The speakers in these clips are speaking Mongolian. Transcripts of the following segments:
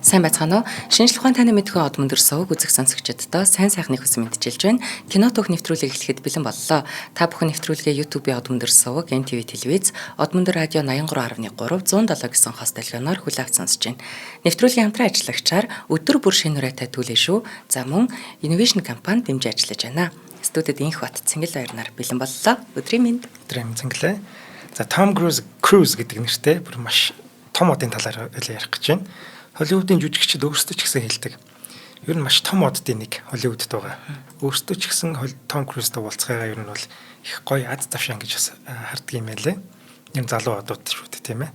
Сайн байцгаана уу? Шинжлэх ухаан таны мэдхүй од мөндөр сувг үзэх сонсогчдод сайн сайхныг хүсэн мэндчилж байна. Кино түүх нэвтрүүлгийг эхлэхэд бэлэн боллоо. Та бүхэн нэвтрүүлгээ YouTube-ийн од мөндөр сувг, NTV телевиз, од мөндөр радио 83.3, 107 гэсэн хос долгионоор хүлээн авч сонсож байна. Нэвтрүүлгийн хамтран ажиллагчаар өдөр бүр шинэ үрээтэй түлээ шүү. За мөн Innovation компани дэмжиж ажиллаж байна. Студид Инх Бат Цэнгэл баярнаар бэлэн боллоо. Өдрийн мэнд. Өдрийн мэнд Цэнгэлээ. За Том Круз Круз гэдэг нэртэй бүр маш том одын талаар ярих гэж байна. Холливуудын жүжигчид өөрсдөө ч гэсэн хэлдэг. Ер нь маш том оддын нэг Холливуудд байгаа. Өөрсдөө ч гэсэн Том Крузтай уулзахыгаа ер нь бол их гоё аз завшаан гэж бас харддаг юм байлээ. Юм залуу одууд шүү дээ, тийм ээ.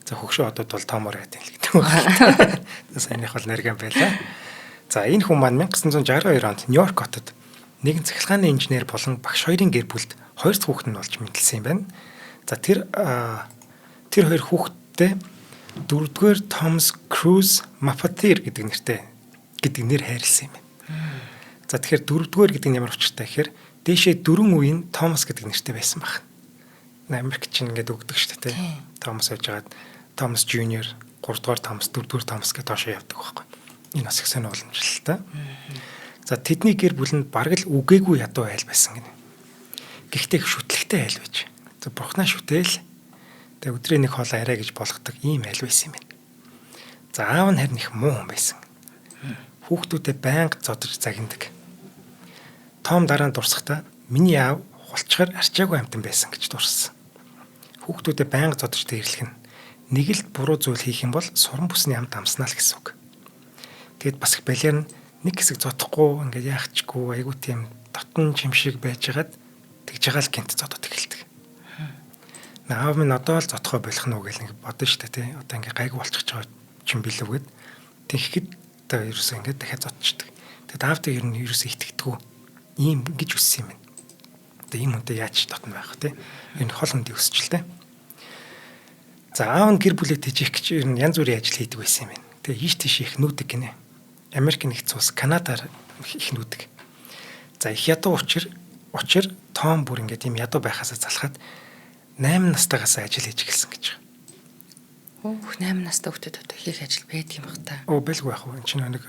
За хөгшин одууд бол Томор гэдэг л гэдэг байна. За саяных бол нэргэн байлаа. За энэ хүн маань 1962 онд Нью-Йорк хотод нэгэн цахилгааны инженер болон багш хоёрын гэр бүлд хоёр дахь хүүхэд нь болж мэндэлсэн юм байна. За тэр тэр хоёр хүүхэдтэй дөрөвдүгээр Томас Круз Мапатир гэдэг нэртэй гэдэг нэр хайрлсан юм байна. За тэгэхээр дөрөвдүгээр гэдэг нь ямар учиртай гэхээр дээшээ дөрвөн үеийн Томас гэдэг нэртэй байсан баг. Америк чинь ингээд өгдөг шүү дээ, тий. Томас байж байгаад Томас Жуниор, 3 дугаар Томас, 4 дугаар Томас гэж доошоо явдаг байхгүй. Энэ бас их сонир уламжлалтай. За тэдний гэр бүл нь бараг л үгээгүй ядуу айл байсан гинэ. Гэхдээ их шүтлэгтэй айл байж. За бурхнаа шүтээл. Тэгээ өдрийн нэг хоолой арай гэж болгодог ийм айл байсан юм байна. За аав нь харин их муу хүн байсан. Хүүхдүүдэд байнга зодож загнадаг. Том дараа нь дурсахдаа миний аав хулчгаар арчаагүй амтан байсан гэж дурссан. Хүүхдүүдэд байнга зодож дээрлэх нь нэг л буруу зүйл хийх юм бол суран бүсний амт амснаа л гэсэн үг. Тэгэд бас их балиар нь нэг хэсэг зодохгүй ингээд яахчгүй айгуу тийм дотн чим шиг байжгаад тэгж байгаа л гинт зодод эхэлдэг. Аав минь одоо л зодохоо болох нь уу гэл нэг бодно шүү дээ, тий. Одоо ингээ гайгүй болчих байгаа юм билүү гэд. Тэгэхэд одоо ерөөсөө ингээ дахиад зодчдаг. Тэгэд аавтай ер нь ерөөсөө итгэдэггүй. Ийм гэж өссөн юм байна. Одоо ийм хүнтэй яаж дотно байх вэ, тий. Ер нь хол хүндий өсчлээ. За аав нь гэр бүлээ тэжээх гэж ер нь янз бүрийн ажил хийдэг байсан юм байна. Тэгээ ийш тийш их нүүдэг гинэ. Америк нэгдсэн улс, Канадаар их нүүдэг. За их ядуу учир Том бүр ингээд ийм ядуу байхаасаа залхаад 8 настайгаас ажил хийж эхэлсэн гэж байгаа. Хөөх 8 настай хүүхдэд одоо хийх ажил байдаг юм бах та. Оо бэлгүй байх уу. Энд чинь нэг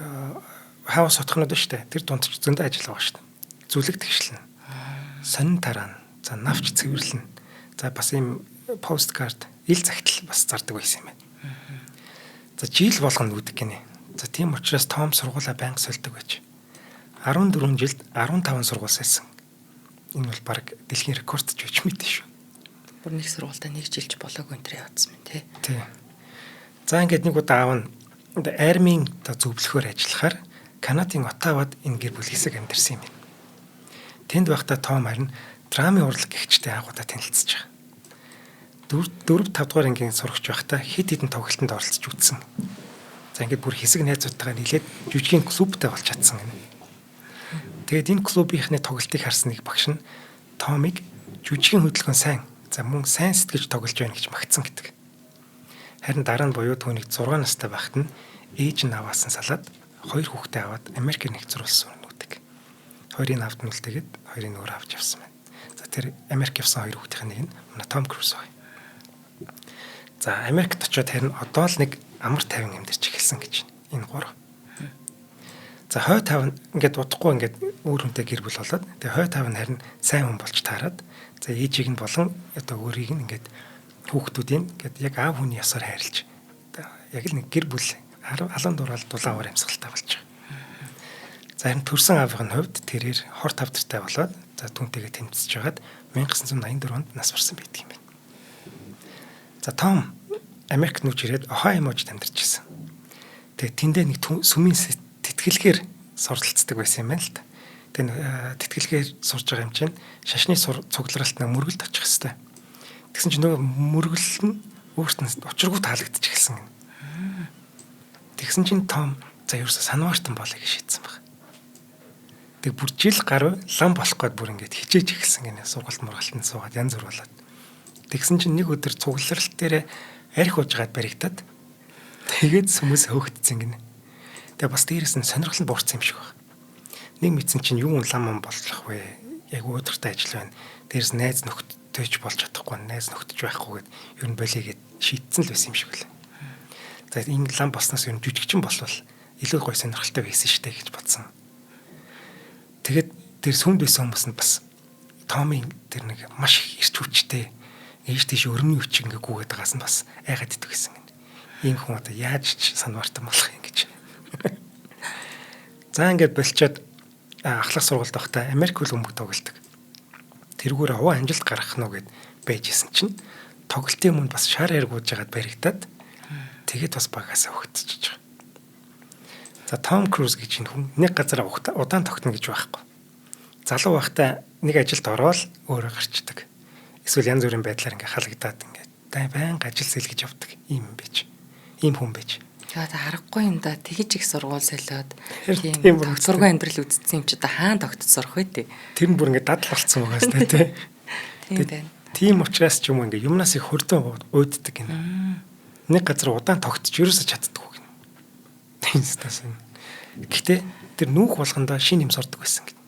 хаус отхнууд шүү дээ. Тэр дунд ч зөндөө ажил байгаа шүү дээ. Зүлэг тэгшлэн. Сонин тараана. За навч цэвэрлэнэ. За бас ийм посткарт, ил загтал бас зардаг байсан юм байна. За жил болгоно нүдэг гинэ. За тийм учраас Том сургуулаа байнга сольдог байж. 14 жилд 15 сургууль сольсон. Энэ бол баг дэлхийн рекорд ч байж мэдээ шүү. Бүр нэг сургуультай нэг жилч болоогүй энэ төр явуулсан мэн тий. Тий. За ингээд нэг удаа аав нь армийн зөвлөхөөр ажиллахаар Канадын Оттавад энэ гэр бүл хэсэг амьдарсан юм байна. Тэнд байхдаа Том харин драмын урлаг гэгчтэй анх удаа танилцж байгаа. 4 5 дугаар ангийн сурагч байхдаа хэд хэдэн тоглолтод оролцож үзсэн. За ингээд бүр хэсэг найзуудтайгаа нийлээд жүжигийн клубтай болж чадсан гэнэ. Тэгээд энэ клубийнхны тоглолтыг харсан нэг багш нь Томыг жүжигийн хөдөлгөөн сайн, за мөн сайн сэтгэж тоглож байна гэж магтсан гэдэг. Харин дараа нь буюу түүнийг 6 настай байхад нь ээж нь аваасан салаад хоёр хүүхдээ аваад Америк нэгдсэн улс нүдэг. Хоёрын авд нь үлдээгээд хоёрын өөр авч явсан байна. За тэр Америк явсан хоёр хүүхдийн нэг нь манай Том Круз байна. За Америкт очиод харин одоо л нэг амар тайван амьдарч эхэлсэн гэж энэ гурав. За хой тав ингээд удахгүй ингээд өөр хүнтэй гэр бүл болоод тэгээ хой тав нь харин сайн хүн болж таарад за ээжийг нь болон одоо өөрийг нь ингээд хүүхдүүдийн ингээд яг аав хүний ёсоор хайрлаж яг л нэг гэр бүл алан дураал дулаан уур амьсгалтай болж байгаа. За харин төрсэн аавын хувьд тэрээр хор тавдартай болоод за түүнтэйгээ тэмцэж байгаад 1984 онд нас барсан байдаг юм байна. За Том Америкт нүүж ирээд Ohio мужид амьдарч ирсэн. Тэгээ тэндээ нэг сүмийн тэтгэлгээр суралцдаг байсан юм байна л та. Тэгээ тэтгэлгээр сурж байгаа юм чинь шашны цугларалт нэг мөргөлд очих хэвээр. Тэгсэн чинь нөгөө мөргөл нь өөрт нь учиргүй таалагдчих эхэлсэн гэнэ. Тэгсэн чинь Том за ерөөсө санваартан болъё гэж шийдсэн баг. Тэг бүр жил гаруй лам болох гээд бүр ингээд хичээж эхэлсэн гэнэ. Сургалт мургалтанд суугаад янз бүр болоод. Тэгсэн чинь нэг өдөр цугларалт дээр арх уужгаад баригдаад тэгээд сүмэс хөөгдсөн гинэ. Тэгээ бас дээрэс нь сонирхол нь буурсан юм шиг байна. Нэг мэдсэн чинь юу лам ам болох вэ? Яг уудартай ажил байна. Дээрэс найз нөхдөж болж чадахгүй, найз нөхдөж байхгүй гэд ер нь болигээд шийдсэн л байсан юм шиг үлээ. За энэ лам болсноос юм жүжигчин болвол илүү гоё сонирхолтой байсан шүү дээ гэж бодсон. Тэгээд тэр сүмд байсан хүмүүс нь бас Томын тэр нэг маш их эрч хүчтэй ээж тийш өрмөний хүч ингээ гүгээд байгаас нь бас айгаад идэг гэсэн гин. Ийм хүн одоо яаж ч санвартан болох юм гэж. За ингээд болчоод ахлах сургуульд байхдаа Америк хөл бөмбөг тоглолдог. Тэрүүгээр овоо амжилт гаргах нь уу гэд байж исэн чинь тоглолтын өмнө бас шар яргууж байгаад баригдаад тэгээд бас багасаа өгтчихэж байгаа. За Том Круз гэж энэ хүн нэг газар удаан тогтно гэж байхгүй. Залуу байхдаа нэг ажилд ороод өөрөө гарчдаг. Эсвэл янз бүрийн байдлаар ингээ халагдаад ингээ байнга ажил сэлгэж явдаг ийм юм байж. Ийм хүн байж. Яа та харахгүй юм да. Тэгэж их сургууль солиод тийм тогтворгүй амьдрал үзсэн юм чи одоо хаан тогтож сурах вэ тий. Тэр нь бүр ингээ дадал болцсон байгаас тий. Тийм байна. Тийм учраас ч юм уу ингээ юмнаас их хурдан уйддаг гинэ. Нэг газар удаан тогтож ерөөсө чаддаггүй гинэ. Тийм стас юм. Гэхдээ тэр нүүх болгондоо шинэ юм сурдаг байсан гинэ.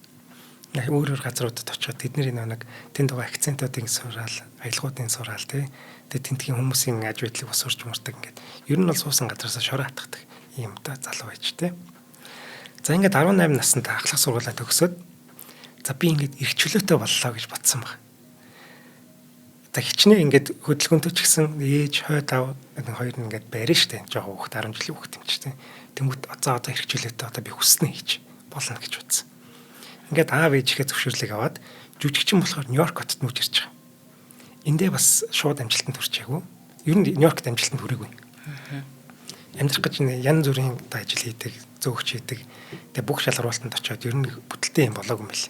Өөр өөр газруудад очиод тэдний нэг тэнд байгаа акцентуудыг сураал, аялгуудын сураал тий. Тэгээ тентхийн хүмүүсийн аж байдлыг бас сурч мурдаг ингээд. Ер нь бол суусан газараасаа шороо хатгадаг ийм да залуу байж тий. За ингээд 18 наснд ахлах сургуулаа төгсөөд за би ингээд эрх чөлөөтэй боллоо гэж бодсон баг. За хичнээн ингээд хөдөлгөөнтэй ч гэсэн ээж хойд аав хоёр нь ингээд барина штэ. Жохоо хүүхд 10 жилийн хүүхд юм чи тий. Тэнгүүт за одоо эрх чөлөөтэй одоо би хүснэ хийж болно гэж бодсон. Ингээд аав ээжийнхээ зөвшөөрлийг аваад жүжигчин болохоор Нью-Йорк хотод нүүж ирж байгаа. Эндээ бас шууд амжилтанд хүрчээгүй. Ер нь Нью-Йоркт амжилтанд хүрээгүй. Амьдрах гэж янз бүрийн одоо ажил хийдэг, зөөгч хийдэг. Тэгээ бүх шалгаруултанд очиод ер нь бүтэлтэй юм болоогүй юм бэл.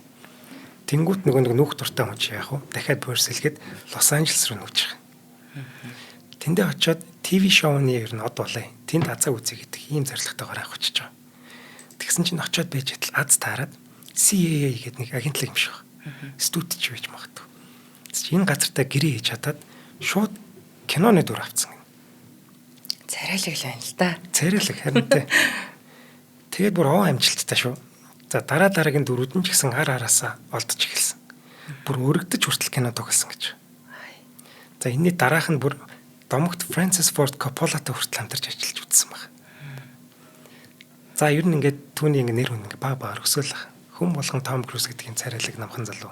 Тэнгүүт нөгөө нэг нүүх дуртай хүн чи яах вэ? Дахиад буур сэлгээд Лос Анжелес руу нүүж байгаа. Тэндээ очиод ТV шоуны ер нь од болоо. Тэнд азаа үзье гэдэг ийм зорилготойгоор авах очиж байгаа. Тэгсэн чинь очиод байж хатал аз таарад CAA гэдэг нэг агентлаг юм шиг байна. Студ ч байж магадгүй. Энэ газартай гэрээ хийж чадаад шууд киноны дүр авцсан. Царайлаг л байна л да. Царайлаг харин тэ. Тэгээд бүр овоо амжилттай шүү. За дараа дараагийн дүрүүд нь ч гэсэн ар араасаа олдож эхэлсэн. Бүр өргөдөж хүртэл кино тоглосон гэж. За энэний дараах нь бүр домогт Фрэнсис Форд Копполатай хүртэл хамтарч ажиллаж үзсэн баг. За ер нь ингээд түүний ингээд нэр хүн ингээд баг багаар өсөөл. Хүн болгон Том Круз гэдгийн царайлаг намхан залуу.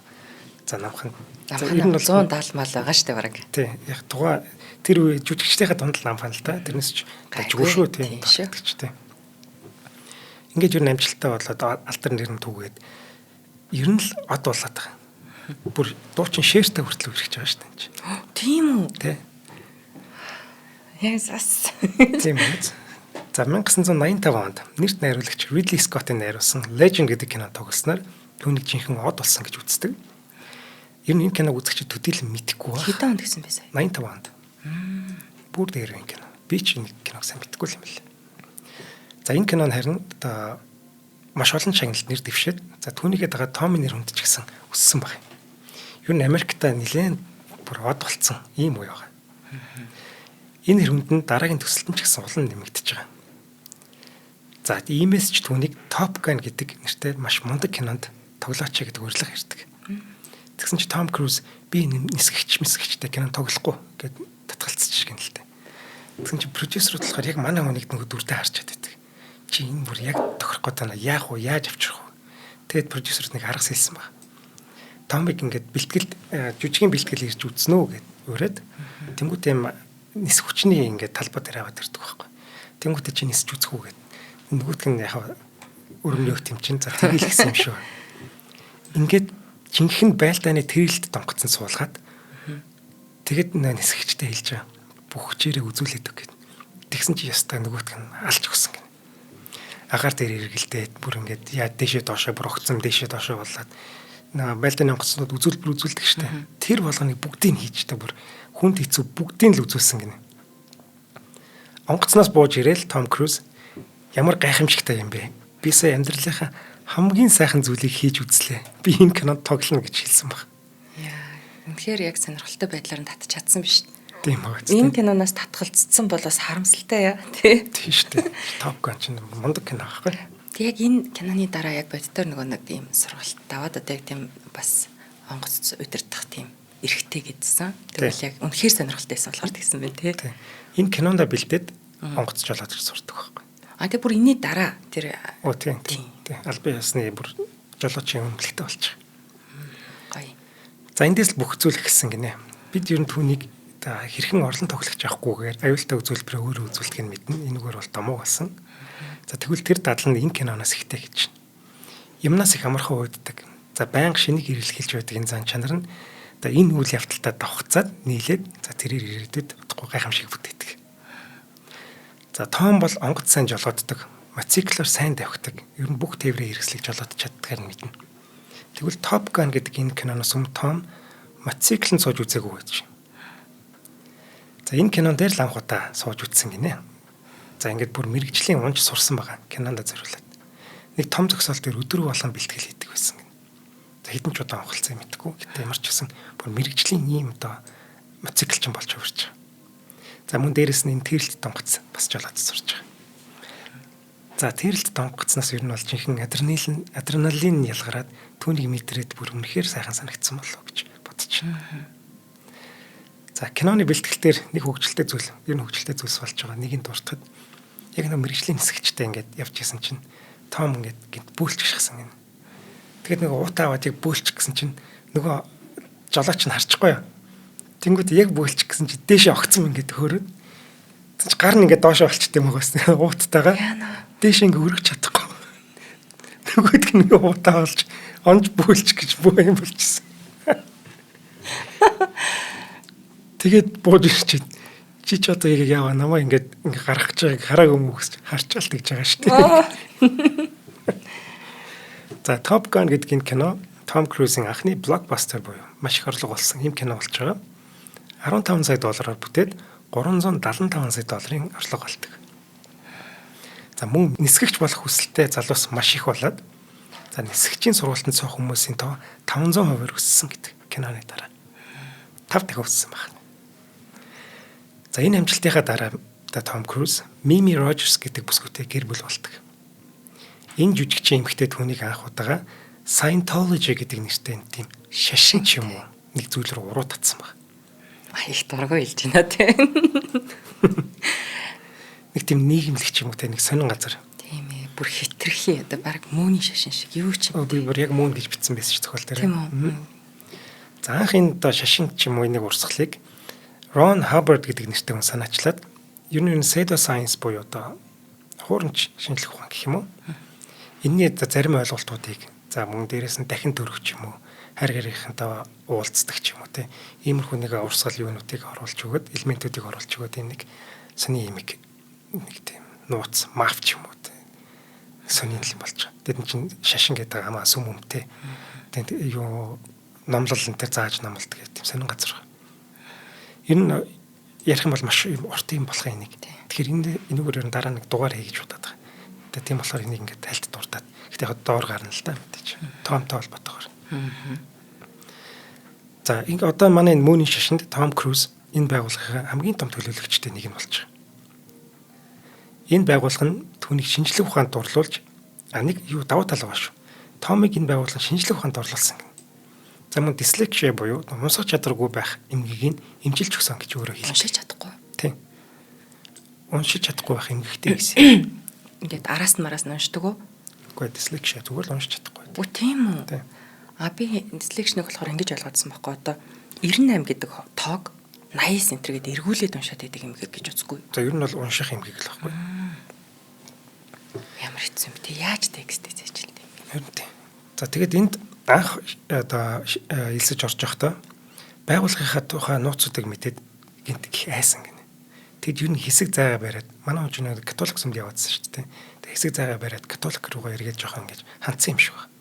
За намхан. За ер нь 170 мал байгаа штэ бараг. Тий. Яг тугаа тэр үе жүжигчдийнхээ дунд л намхан л та. Тэрнээс ч дажгүй шүү тий. Тий. Ингээд ер нь амжилттай болоод алтар нэр нь түгээд ер нь л од болоод байгаа. Бүр дуучин шээртэй хүртэл үргэлж байгаа штэ энэ чинь. Тийм үү? Тий. Ясас. Тийм үү. За 1985 онд нэрт найруулагч Ридли Скоттын найруулсан Legend гэдэг кино тоглосноор түүнийг жинхэнэ од болсон гэж үздэг. Ер нь энэ киног үзэгчид төдийлөн мэдэхгүй байна. Хэдэн онд гэсэн бэ сая? 85 онд. Бүр дээр энэ кино. Би ч энэ киног сайн мэдэхгүй юм лээ. За энэ кино нь харин одоо маш олон шагналд нэр дэвшээд за түүнийхээ дагаа Томми нэр хүнд ч гэсэн өссөн баг. Ер нь Америкта нэлээд бүр од болцсон ийм үе байгаа. Энэ нэр хүнд нь дараагийн төсөлт нь ч гэсэн улам нэмэгдэж байгаа. За иймээс ч түүнийг Top Gun гэдэг нэртэй маш мундаг кинонд тоглооч гэдэг урилга ирдэг. Тэгсэн чи Том Круз би нисгэгч мэсгэгчтэй кино тоглохгүй гэд татгалцчих гин л дээ. Тэгсэн чи продюсерүүд болохоор яг манай хүнийг нөгөө дүртэй харж чаддаг. Чи энэ бүр яг тохирох гээд байна. Яах вэ? Яаж авчрах вэ? Тэгэд продюсерүүд нэг арга сэлсэн баг. Томыг ингээд бэлтгэлд жүжигийн бэлтгэл ирж үзнэ үү гэд ураад тэнгуут юм нис хүчний ингээд талбай дээр аваад ирдэг байхгүй. Тэнгуүтээ чи нисч үзэх үү гэд. Нөгөөтг нь яг өрөмнөх юм чинь за тэгэл гэсэн юм шүү. Ингээд жинхэнэ байлдааны тэрэлт донгоцсон суулгаад тэгэд нисгэгчтэй хэлж байгаа. Бүх хүчээрээ үзүүлээд үг гэд. Тэгсэн чи ястай нөгөөтг нь алж өгсөн гэнэ. Агаар дээр эргэлдээд бүр ингээд яа дээшээ доошоо бүр огцом дээшээ доошоо болоод нөө байлдааны онгоцнууд үзүүлбэр үзүүлдэг штэ. Тэр болгоныг бүгдийг хийж та бүр хүнд хэцүү бүгдийг л үзүүлсэн гинэ. Онгоцноос бууж ирээл Том Круз ямар гайхамшигтай юм бэ? Би сая амьдралынхаа хамгийн сайхан зүйлийг хийж үзлээ. Би энэ кинонд тоглоно гэж хэлсэн баг. Яа, үнэхээр яг сонирхолтой байдлаар нь татчих чадсан биш. Тийм баг. Энэ киноноос татгалцсан бол бас харамсалтай яа, тий. Тийм шүү дээ. Top Gun чинь мундаг кино байхгүй. Тэг яг энэ киноны дараа яг боддоор нөгөө нэг ийм сургалт аваад одоо яг тийм бас онгоц удирдах тийм эрхтэй гэдсэн. Тэгвэл яг үнэхээр сонирхолтой байсан болохоор тэгсэн байна тий. Энэ кинонда бэлдээд Онгоц жолоодож сурдаг байхгүй. А тэг бүр энэний дараа тэр Оо тийм тийм. Албан ёсны бүр жолоочийн үнэлэгтэй болчих. Гоё. За эндээс л бүх зүйл эхэлсэн гинэ. Бид ер нь түүнийг хэрхэн орлон тоглох авахгүйгээр аюултай үзүүлбэрээ өөрөө үзүүлдэг нь мэднэ. Энэгээр бол домог болсон. За тэгвэл тэр дадал нь энэ киноноос ихтэй гэж. Юмнаас их амархан уйддаг. За байнга шинийг хэрэглэж байдаг энэ зан чанар нь одоо энэ үйл явдалтай давхцаад нийлээд за тэрээр ирээдүйд удахгүй гайхамшиг бүтээдэг. За Том бол онгоц сайн жолооддог, мотоциклоор сайн давхидаг. Ер нь бүх тээврийн хэрэгслийг жолоодож чаддгаар нь мэднэ. Тэгвэл Top Gun гэдэг энэ киноноос өмнө Том мотоциклэнд сууж үзээгүй байж. За энэ кинон дээр л анх удаа сууж үзсэн гинэ. За ингээд бүр мэрэгжлийн унж сурсан байгаа кинонд зориулаад. Нэг том зогсоол дээр өдөр болгон бэлтгэл хийдэг байсан гинэ. За хэдэн ч удаа онхолцсон юм мэдгүй. Гэтэ ямар ч гэсэн бүр мэрэгжлийн ийм одоо мотоциклчин болж хувирч байгаа. За мөн дээрэс нь энэ тэрэлт донгоц бас жолоод сурч байгаа. За тэрэлт донгоцноос ер нь бол жинхэнэ адреналин ялгараад түүнийг мэдрээд бүр үнэхээр сайхан санагдсан болов гэж бодож байна. За киноны бэлтгэл дээр нэг хөгжилтэй зүйл, ер нь хөгжилтэй зүйлс болж байгаа. Нэгийг дуртахад яг нэг мэрэгжлийн нисгчтэй ингээд явж исэн чинь Том ингээд гинт бөөлчих шахсан гинэ. Тэгээд нэг уутаа аваад яг бөөлчих гэсэн чинь нөгөө жолооч нь харчихгүй юу. Тэнгүүд яг бөөлчих гэсэн чи дээшээ огцом ингээд хөөрөөд чи гар нь ингээд доошоо болчт юм угаас ууттайгаа дээшээ ингээд өргөж чадахгүй. Нөгөөдг нь уутаа олж онж бөөлчих гэж бөө юм болчихсон. Тэгээд бууж ирчээд чи ч одоо яг яава намаа ингээд ингээд гаргах гэж байгааг хараагүй юм уу гэж харчаал тэгж байгаа шүү дээ. За Top Gun гэдэг энэ кино Том Крузийн анхны блокбастер буюу маш их орлого олсон ийм кино болж байгаа. 15 сая доллараар бүтээд 375 сая долларын орлого олдог. За мөн нисгэгч болох хүсэлтэй залуус маш их болоод за нисгчийн сургуультанд суух хүмүүсийн тоо 500%-аар өссөн гэдэг киноны дараа. 5 дахин өссөн байна. За энэ амжилтынхаа дараа Том Круз Мими Рожерс гэдэг бүсгүйтэй гэр бүл болдог. Энэ жүжигчин эмэгтэй түүнийг анх удаага Scientology гэдэг нэртэй тийм шашин ч юм уу нэг зүйл рүү уруу татсан баг. Их дургүй хэлж байна тий. Нэг тийм нийгэмлэг ч юм уу те нэг сонин газар. Тийм ээ, бүр хитрхи одоо баг мөөний шашин шиг юу ч юм. Би бүр яг мөн гэж бичсэн байсан ч зохиол дээр. Тийм үү. За анх энэ одоо шашин ч юм уу нэг урсгалыг Рон Хаббард гэдэг нэртэй хүн санаачлаад ер нь pseudo science буюу одоо хуурамч шинжлэх ухаан гэх юм уу. Энийний зарим ойлголтуудыг за мөн дээрээс нь дахин төрөх ч юм уу хайр гэрийнхэнтэй уулздаг ч юм уу те иймэрхүү нэг урсгал юунуудыг оруулж өгөөд элементүүдийг оруулж өгөөд энэ нэг сони имиг нэг тийм нууц маф ч юм уу те сони юм болж байгаа. Тэд чинь шашин гэдэг хамаа сүм өмтэй. Тэгээд юу номлол энэ төр зааж номлодог гэх тийм сонин газар. Ер нь ярих юм бол маш урт юм болох энийг. Тэгэхээр энэ энэгээр ер нь дараа нэг дугаар хий гэж бодоод байгаа. Тэгээ тийм болохоор энийг ингээд тайлт дуртаад. Гэтэ яг доор гарна л да мэдээч. Томтой холбоотойгоор. За ингээ одоо манай энэ мөөний шашинд Том Круз энэ байгууллагын хамгийн том төлөөлөгчтэй нэг нь болж байгаа. Энэ байгууллага нь түүнийг шинжлэх ухаанд дурлуулж нэг юу давуу тал байгаа шүү. Томыг энэ байгууллага шинжлэх ухаанд дурлуулсан гэнэ. За мөн дислексия буюу унсах чадваргүй байх эмгэгийг эмчилж өгсөн гэж өөрөө хэлж. Уншиж чадахгүй. Тийм. Уншиж чадахгүй байх эмгэгтэй гэсэн. Ингээд араас нь мараас нь уншдаг уу? Үгүй дислексия зүгээр л уншиж чадахгүй. Үгүй тийм үү? Тийм. А би дислексийг болохоор ингэж ойлгоодсон байхгүй одоо 98 гэдэг тоог 89 энэ гээд эргүүлээд уншаад байдаг эмгэг гэж үзэхгүй. За ер нь бол унших эмгэг л байхгүй. Ямар хэцүү юм бэ? Яаж текстээ зээжилт юм бэ? Харин тийм. За тэгээд энд анх одоо элсэж орж явахдаа байгууллагынхаа тухай нууцуудыг мэдээд гинт их айсан гинэ. Тэгэд ер нь хэсэг зайгаа бариад манай хүн чинь католик сүмд яваадсан шүү дээ. Тэг хэсэг зайгаа бариад католик руугаа эргээд жоохон ингэж хандсан юм шиг байна.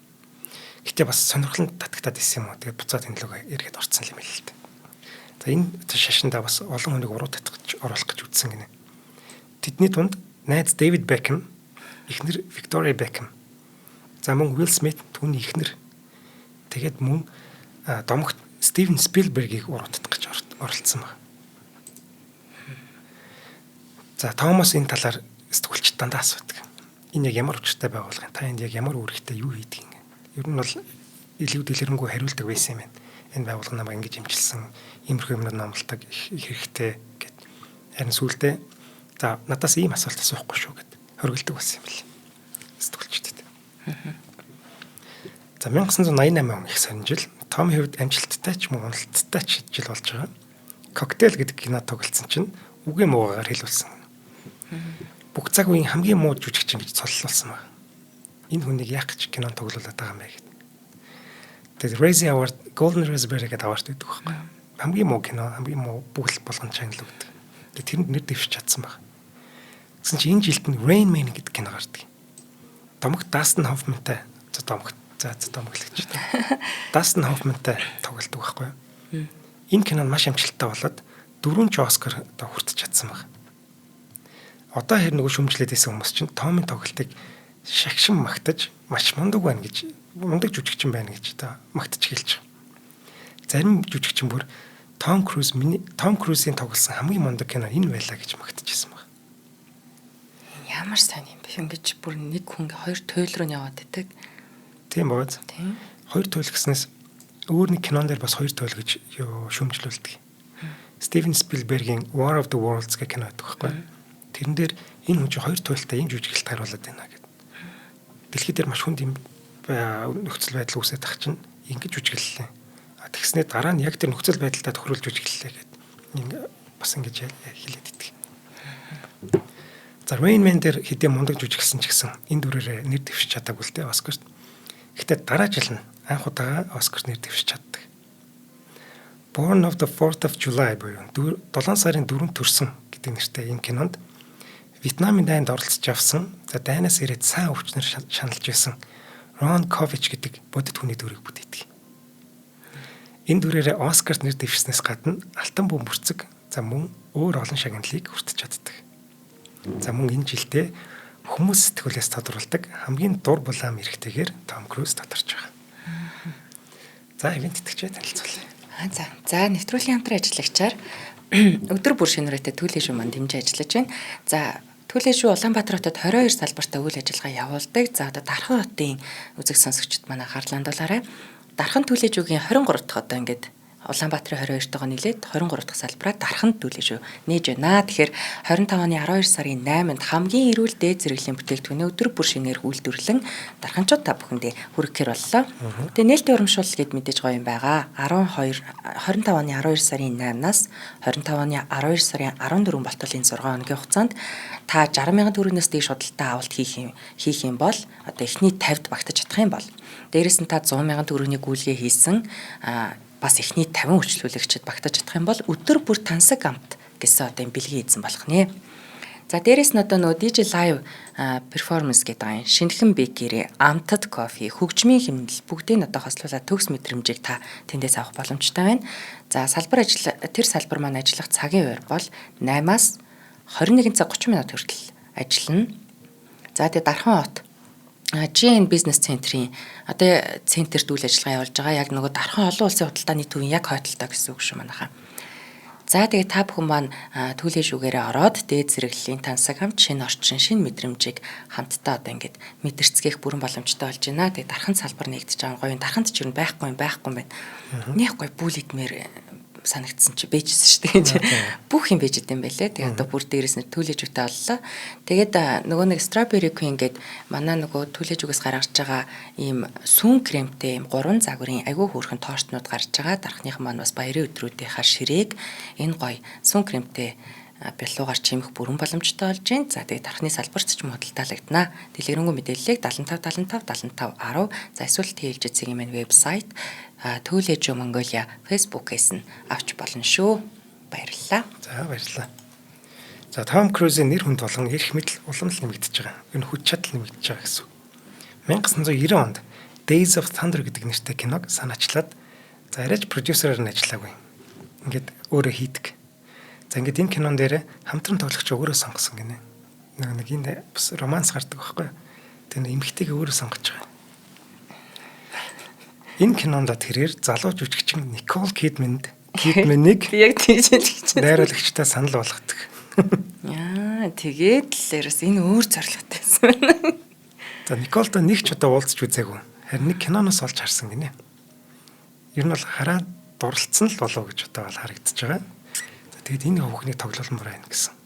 Гэтэ бас сонирхолтой татагтаад исэн юм уу. Тэгээд буцаад энэ луг эргээд орцсон юм л л дээ. За энэ шашиндаа бас олон хүнийг уруу татах гэж оруулах гэж үзсэн гинэ. Тэдний дунд найз Дэвид Бекхэм, эхнэр Виктория Бекхэм. За мөн Уилл Смит түүний эхнэр. Тэгээд мөн домогт Стивен Спилбергийг уруу татах гэж оролцсон байна. За Томас энэ талаар сэтгүүлчд дандаа асуудаг. Энэ яг ямар учиртай байгууллага юм? Та энд яг ямар үүрэгтэй юу хийдэг юм? Ер нь бол илүү дэлгэрэнгүй хариулдаг байсан юм байна. Энэ байгууллага намайг ингэж эмчилсэн, иймэрхүү юмнууд номлодог их хэрэгтэй гэд. Харин сүүлдээ За надаас ийм асуулт асуухгүй шүү гэд хоригддаг болсон юм бэл. Сэтгүүлчдэд. За 1988 он их сонин жил. Том хувьд амжилттай ч мөн уналттай ч жил болж байгаа. Коктейл гэдэг кино тоглолцсон чинь үгийн муугаар хэлүүлсэн. Бүх цаг үеийн хамгийн муу жүжигчин гэж цоллуулсан байна. Энэ хүнийг яах гэж кинонд тоглуулад байгаа юм бэ гэд. Тэгээд Razzie Award, Golden Raspberry гэдэг award өгдөг байхгүй. Хамгийн муу кино, хамгийн муу бүх болгон чанал өгдөг. Тэгээд тэрэнд нэр дэвшиж чадсан баг. Тэгсэн чинь энэ жилд нь Rain Man гэдэг кино гардаг. Домогт Dustin Hoffman-тай за домогт за за домоглогч. Dustin Hoffman-тай тоглолдог байхгүй юу? Энэ кино маш амжилттай болоод дөрвөн ч Оскар одоо хүртэж чадсан баг. Одоо тэр нөгөө шүмжлээд байсан хүмүүс чинь Томын тоглолтыг шагшин магтаж маш мундаг байна гэж, мундаг жүжигчин байна гэж одоо магтаж хэлж байгаа. Зарим жүжигчин бүр Том Круз миний Том Крузийн тоглосон хамгийн мундаг кино энэ байлаа гэж магтажсэн баг. Ямар сайн юм бэ? Ингэж бүр нэг хүн хоёр туйл руу яваад идэг. Тийм бооз. Тийм. Хоёр туйл гэснээс өөр нэг кинон дээр бас хоёр туйл гэж юу шүүмжлүүлдэг. Стивен Спилбергийн War of the Worlds гэх кино байдаг байхгүй. Тэрэн дээр энэ хүн чинь хоёр туйлтай ийм жүжиглэлт харуулад байна гэдэг. Дэлхий дээр маш хүнд юм нөхцөл байдал үүсээд ах чинь ингэж жүжиглэлээ. А тэгснээр дараа нь яг тэр нөхцөл байдалтай тохируулж жүжиглэлээ гэдэг. Ингээ бас ингэж хэлээд идэг. За Rain Man дээр хэдий мундаг жүжиглсэн ч гэсэн энэ дүрээрээ нэр дэвшиж чадаагүй л дээ Оскарт. Гэхдээ дараа жил нь анх удаага Оскарт нэр дэвшиж чаддаг. Born of the 4th of July буюу 7 сарын 4-нд төрсөн гэдэг нэртэй энэ кинонд Вьетнамын дайнд оролцож авсан. За дайнаас ирээд сайн өвчнөр шаналж байсан Рон Кович гэдэг бодит хүний дүрийг бүтээдэг. Энэ дүрээрээ Оскарт нэр дэвшснээс гадна алтан бөмбөрцөг за мөн өөр олон шагналыг хүртэж чаддаг. За мөн энэ жилдээ хүмүүс сэтгүүлээс тодруулдаг хамгийн дур булаам эрэгтэйгээр Том Круз тодорч байгаа. За ивээн тэтгэгчээ танилцуулъя. За. За нэвтрүүлгийн хамтран ажиллагчаар өдөр бүр шинэ үрээтэй Түлээ шүү маань дэмжиж ажиллаж байна. За Түлээ шүү Улаанбаатар хотод 22 салбартаа үйл ажиллагаа явуулдаг. За одоо Дархан хотын үзэг сонсогчд манай анхаарлаа хандуулаарай. Дархан Түлээ шүүгийн 23 дахь одоо ингээд Улаанбаатарын 22-тойгоо нийлээд 23 дахь салбараа Дархан Түлээ шүү нээж байна. Тэгэхээр 25 оны 12 сарын 8-нд хамгийн эрүүл дээд зэрэглэлийн бүтээгдэхүүнээ өдөр бүр шинээр үйлдвэрлэн дарханчууд та бүхэндээ хүргэхээр боллоо. Тэгээ нээлттэй урамшуул гэд мэдээж гоё юм байгаа. 12 25 оны 12 сарын 8-наас 25 оны 12 сарын 14 болтол энэ 6 хоногийн хугацаанд та 60 мянган төгрөгнөөс дээш худалдаа авалт хийх юм бол одоо эхний 50-д багтаж чадах юм бол дээрэс нь та 100 мянган төгрөгийн гүйлгээ хийсэн бас эхний 50 үйлчлүүлэгчид багтаж чадах юм бол өдөр бүр тансаг амт гэсэн одоо юм бэлгийн эзэн болох нэ. За дээрэс нь одоо нөгөө DJ live performance гэдэг байгаа юм. Шинэхэн bakery, амтад кофе, хөгжмийн хэмнэл бүгдийг нь одоо хослуулаад төгс мэдрэмжийг та тэндээс авах боломжтой байна. За салбар ажил тэр салбар маань ажиллах цагийн хуваар бол 8-аас 21 цаг 30 минут хүртэл ажиллана. За тэгээ Дархан хот GN бизнес центрийн одоо центрт үйл ажиллагаа явуулж байгаа. Яг нөгөө Дархан олон улсын худалдааны төвийн яг хойдолтой гэсэн үг шүү манайхаа. За тэгээ та бүхэн маань Түлээ шүүгээрээ ороод дээд зэрэглэлийн тансаг хамт шинэ орчин, шинэ мэдрэмжийг хамтдаа одоо ингээд мэдэрцгээх бүрэн боломжтой болж байна. Тэгээ Дархан салбар нэгдэж байгаа гоё. Дарханд ч юу байхгүй юм байхгүй юм байна. Нэх гоё бүлэгдмээр санагдсан чи бэжсэн шүү дээ. Бүх юм бэж идэм байлээ. Тэгээ одоо бүр дээрэс нь Түлээ жүүтэй боллоо. Тэгээд нөгөө нэг Strawberry Queen гээд манай нөгөө Түлээ жүүгээс гаргаж байгаа ийм сүүн кремтэй ийм гурван загварын айгүй хөөрхөн тортнууд гарч байгаа. Дархныхан маань бас баярын өдрүүдийнхаа ширээг энэ гоё сүүн кремтэй бялуугаар чимэх бүрэн боломжтой болж байна. За тэгээд дархны салбарт ч худалдаалагдана. Дэлгэрэнгүй мэдээллийг 75 75 75 10 за эсвэл TLG-ийн маань вебсайт Түлээжүү Mongolia Facebook-ээс нь авч болно шүү. Баярлалаа. За баярлалаа. За Том Крузийн нэр хүнд болон эрх мэдэл улам л нэмэгдэж байгаа. Энэ хүч чадал нэмэгдэж байгаа гэсэн үг. 1990 онд Days of Thunder гэдэг нэртэй киног санаачлаад за арайч продюсераар нь ажиллаагүй. Ингээд өөрөө хийдэг. За ингээд энэ кинон дээр хамтран тоглогч өөрөө сонгосон гинэ. Нэг энэ бас романс гардаг байхгүй юу? Тэр эмэгтэйг өөрөө сонгож байгаа. Энэ кинонд тэрээр залуу жүжигчин Никол Кидмэнийг яг тэгж хэлж найруулагчтай санал болгодог. Яа, тэгээд л ерөөс энэ өөр зорилготой байсан. За Николтой нэг ч удаа уулзч үзээгүй. Харин нэг киноноос олж харсан гинэ. Ер нь бол хараа дурлцсан л болов гэж одоо бол харагдаж байгаа. За тэгээд энэ хүүхнийг тоглоулмаар байна гэсэн.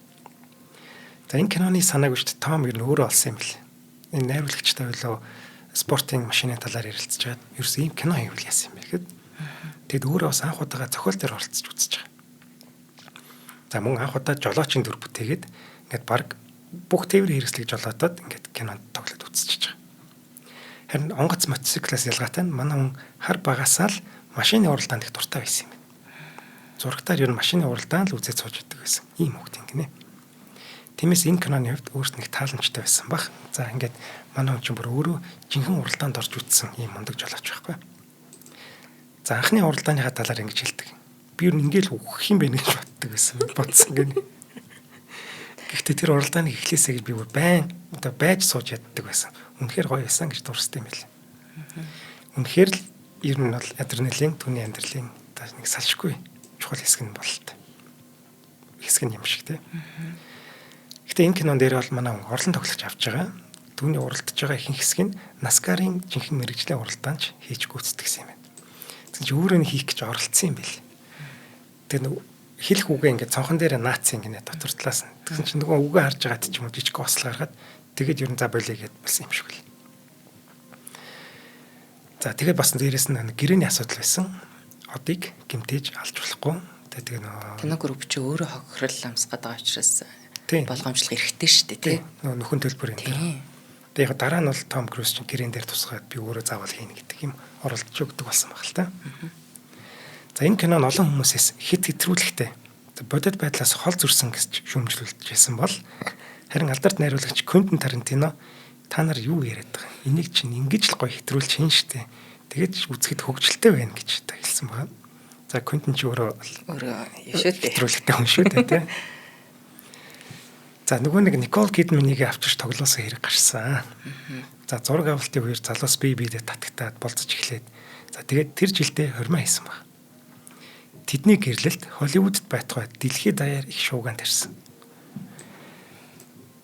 За, энэ киноны санааг шүү дээ Том ер нь өөрөө олсон юм бэл. Энэ найруулагчтай байлоо спортын машины талаар ярилцж байгаад ерөөсөө ийм кино хийвэл яасан юм бэ гэхэд тэгэд өөрөө бас анх удаага зохиол дээр оролцож үзэж байгаа. За, мөн анх удаа жолоочийн дүр бүтээгээд ингээд баг бүх тээврийн хэрэгслийг жолоотоод ингээд кинонд тоглоод үзчихэж байгаа. Харин онгоц мотоциклаас ялгаатай нь манай хүн хар багасаа л машины уралдаанд их дуртай байсан юм байна. Зурагтаар ер нь машины уралдаан л үзээд сууж идэг байсан. Ийм хүүхд юм гинэ. Тиймээс энэ киноны хувьд өөрт нэг тааламжтай байсан баг. За, ингээд манай хүн чинь бүр өөрөө жинхэнэ уралдаанд орж үзсэн ийм мундаг жолооч байхгүй. За, анхны уралдааныхаа талаар ингэж хэлдэг. Би ер нь ингээл үхэх юм байна гэж боддог байсан. Бодсон гэнэ. Гэхдээ тэр уралдааныг эхлээсэй гэж би бүр байн одоо байж сууж яддаг байсан. Үнэхээр гоё байсан гэж дурсдаг юм байл. Үнэхээр л ер нь бол адреналин түүний амьдралын одоо нэг салшгүй чухал хэсэг нь бололтой. Хэсэг нь юм шиг тий. Гэхдээ энэ кинон дээр бол манай хүн орлон тоглогч авч байгаа. Түүний уралдаж байгаа ихэнх хэсэг нь NASCAR-ын жинхэнэ мэргэжлийн уралдаанч хийж гүйцэтгэсэн юм байна. Тэгсэн чинь өөрөө нь хийх гэж оролцсон юм байл. Тэгээ нэг хэлэх үгээ ингээд цонхон дээр наацсан гинэ дотор талаас нь. Тэгсэн чинь нөгөө үгээ харж байгаад ч юм уу жижиг осол гаргаад тэгээд ер нь за болиё гэд болсон юм шиг л. За, тэгээд бас дээрэс нь гэрээний асуудал байсан. Одыг гэмтээж алж болохгүй. Тэгээ нөгөө Кино групп чи өөрөө хохирол амсгаад байгаа учраас болгоомжлох эрхтэй шүү дээ, тий. Нөгөө нөхөн төлбөр энэ. Тэгээ яг дараа нь бол Том Круз чинь гэрээн дээр тусгаад би өөрөө заавал хийнэ гэдэг юм оролдож өгдөг болсон баг л та. За, энэ кино нь олон хүмүүсээс хит хэтрүүлэгтэй бодит байдлаас хол зөрсөн гэж шүүмжлүүлж байсан бол харин алдарт найруулагч Квентин Тарантино та нар юу яриад байгаа юм? Энийг чинь ингэж л гоё хэтрүүлж хийн штэ. Тэгээд үзэхэд хөгжилтэй байна гэж та хэлсэн байна. За, Квентин чи өөрөө өөрөө юу шүү дээ. Хэтрүүлэгтэй хүн шүү дээ, тий. За, нөгөө нэг Никол Кидманийг авчирч тоглоосон хэрэг гарсан. За, зураг авалтын үеэр залуус бие биедээ татагтаад болцож эхлээд за тэгээд тэр жилдээ хормоо хийсэн баг. Тэдний гэрлэлт Холливуудд байтугай дэлхийд даяар их шуугаан тарьсан.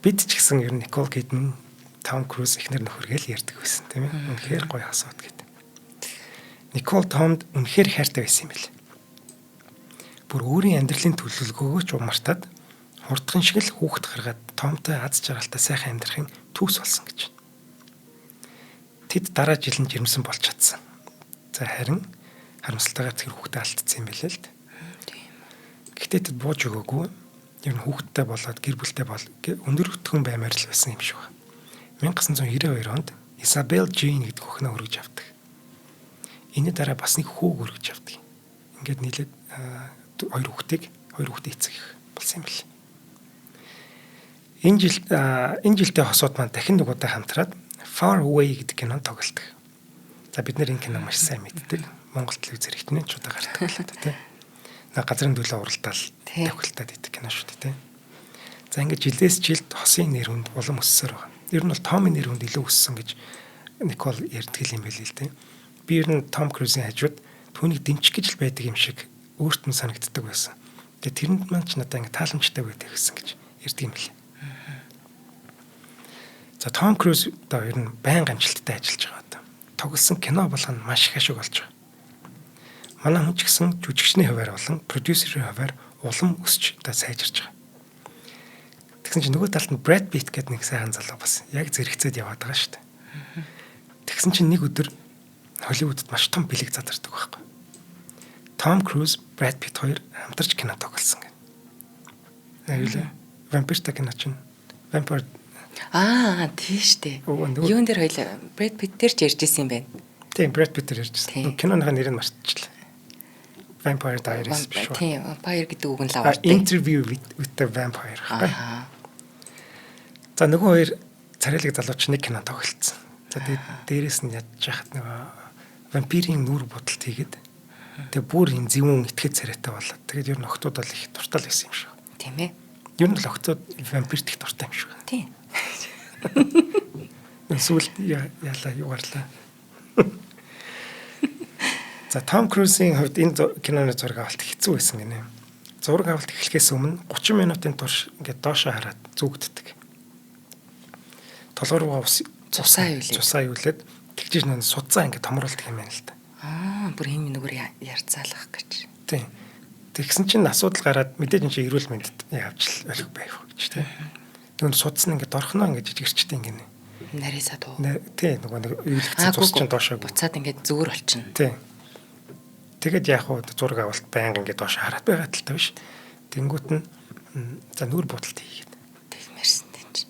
Бид ч гэсэн ер нь Никол Кидман, Том Круз эхнэр нөхөргээл ярьдаг байсан, тийм ээ. Үнэхээр гоё хасууд гэдэг. Никол Томд үнэхээр хайртай байсан юм бэл. Бүр өөрийн амьдралын төлөвлөгөөгөө ч мартаад хурдхан шиг л хүүхэд гаргаад Томтой аз жаргалтай сайхан амьдрахын төгс болсон гэж. Тэд дараа жил нь жирэмсэн болж чадсан. За, харин харамсалтайгаар тэр хүүхдээ алдсан юм билээ л дээ. Тийм. Гэхдээ тэд бууж өгөөгүй. Ер нь хүүхэдтэй болоод гэр бүлтэй бол өндөр өтгөн баймаар л байсан юм шиг байна. 1992 онд Isabel Jane гэдэг охиноо өргөж авдаг. Энэний дараа бас нэг хүүг өргөж авдаг. Ингээд нийлээд хоёр хүүхдийг, хоёр хүүхдээ эцэг болсон юм бэл. Энэ жилдээ хосууд маань дахин нэг удаа хамтраад Far Away гэдэг кинонд тоглолдог. За, бид нэр энэ кино маш сайн мэддэг. Монгол телевизээр хитнээ ч удаа гардаг л та, тий. Нэг газрын төлөө уралдаал тохиолдоод идэг кино шүү дээ, тий. За, ингээд жилээс жилд хосын нэр хүнд улам өссөөр байгаа. Ер нь бол Томын нэр хүнд илүү өссөн гэж Никол ярьдаг юм байл л дээ. Би ер нь Том Крузийн хажууд түүнийг дэмжих гэж л байдаг юм шиг өөрт нь санагддаг байсан. Тэгээ тэрэнд маань ч надад ингээд тааламжтай байдаг гэсэн гэж ярьдаг юм лээ. За, Том Круз одоо ер нь байнга амжилттай ажиллаж байгаа одоо. Тоглосон кино болгоно маш их ашиг олж байгаа. Манай хүн ч гэсэн жүжигчний хуваар болон продюсерийн хуваар улам өсч одоо сайжирч байгаа. Тэгсэн чинь нөгөө талд нь Brad Pitt гэдэг нэг сайхан залуу бас яг зэрэгцээд яваад байгаа шүү дээ. Тэгсэн чинь нэг өдөр Холливуудд маш том бэлэг задардаг байхгүй. Том Круз, Brad Pitt хоёр хамтарч кино тоглосон гэх. Яг л вампиртай кино чинь Vampire. Аа, тийм штэ. Юун дээр хоёлаа Brad Pitt дээр ч ярьж исэн юм байна. Тийм, Brad Pitt дээр ярьж исэн. Киноныхаа нэрийг мартчихлаа. Vampire Diaries биш үү? Тийм, Vampire гэдэг үг нь лавартай. Interview with the Vampire гэхгүй. За, нөгөө хоёр царайлаг залууч нэг кино тоглолцсон. За, тэгээд дээрэс нь ядж яхад нөгөө вампирийн нүүр будалт хийгээд тэгээ бүр юм зөвүүн итгэж царайтай болоод тэгээд ер нь охтууд бол их дуртай л байсан юм шиг. Тийм ээ. Ер нь л охтууд вампирт их дуртай юм шиг. Тийм. Сүүлд яалаа юу гарлаа. За, Том Крузийн хувьд энэ киноны зураг авалт хэцүү байсан гинэ. Зураг авалт эхлэхээс өмнө 30 минутын турш ингээд доошоо хараад зүгддэг. Толгой руугаа ус цусаа юулээ. Цусаа юулээд тэгжиж нэн судцаа ингээд томруулдаг юм байна л да. Аа, бүр ийм нүгэр ярцаалах гэж. Тийм. Тэгсэн чинь асуудал гараад мэдээж энэ чинь эрүүл мэндэд явж л олих байх гэж тийм. Тэгвэл судас нь ингээд дорхноо ингээд жижигэрчтэй ингээд. Нарийсаад уу. Тий, нөгөө нэг эвлэгдсэн цус чинь доошоо. Буцаад ингээд зөөр болчихно. Тий. Тэгээд яг уу зураг авалт байнга ингээд доош хараад байгаа талтай биш. Тэнгүүт нь за нүүр будалт хийгээд. Тэгмэрсэн тийм чи.